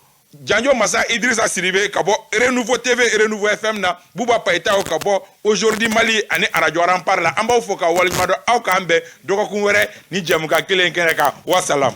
Janjo Masa, Idrissa Siribe ka bɔ Renouveau TV, Renouveau FM na. Buba Payitaw ka bɔ Aujourd'hui Mali ani Radio Rempart la. An b'aw fo ka waleɲuman dɔn. Aw k'an bɛn dɔgɔkun wɛrɛ ni jɛmukan kelen kɛnɛ kan. Wasalam.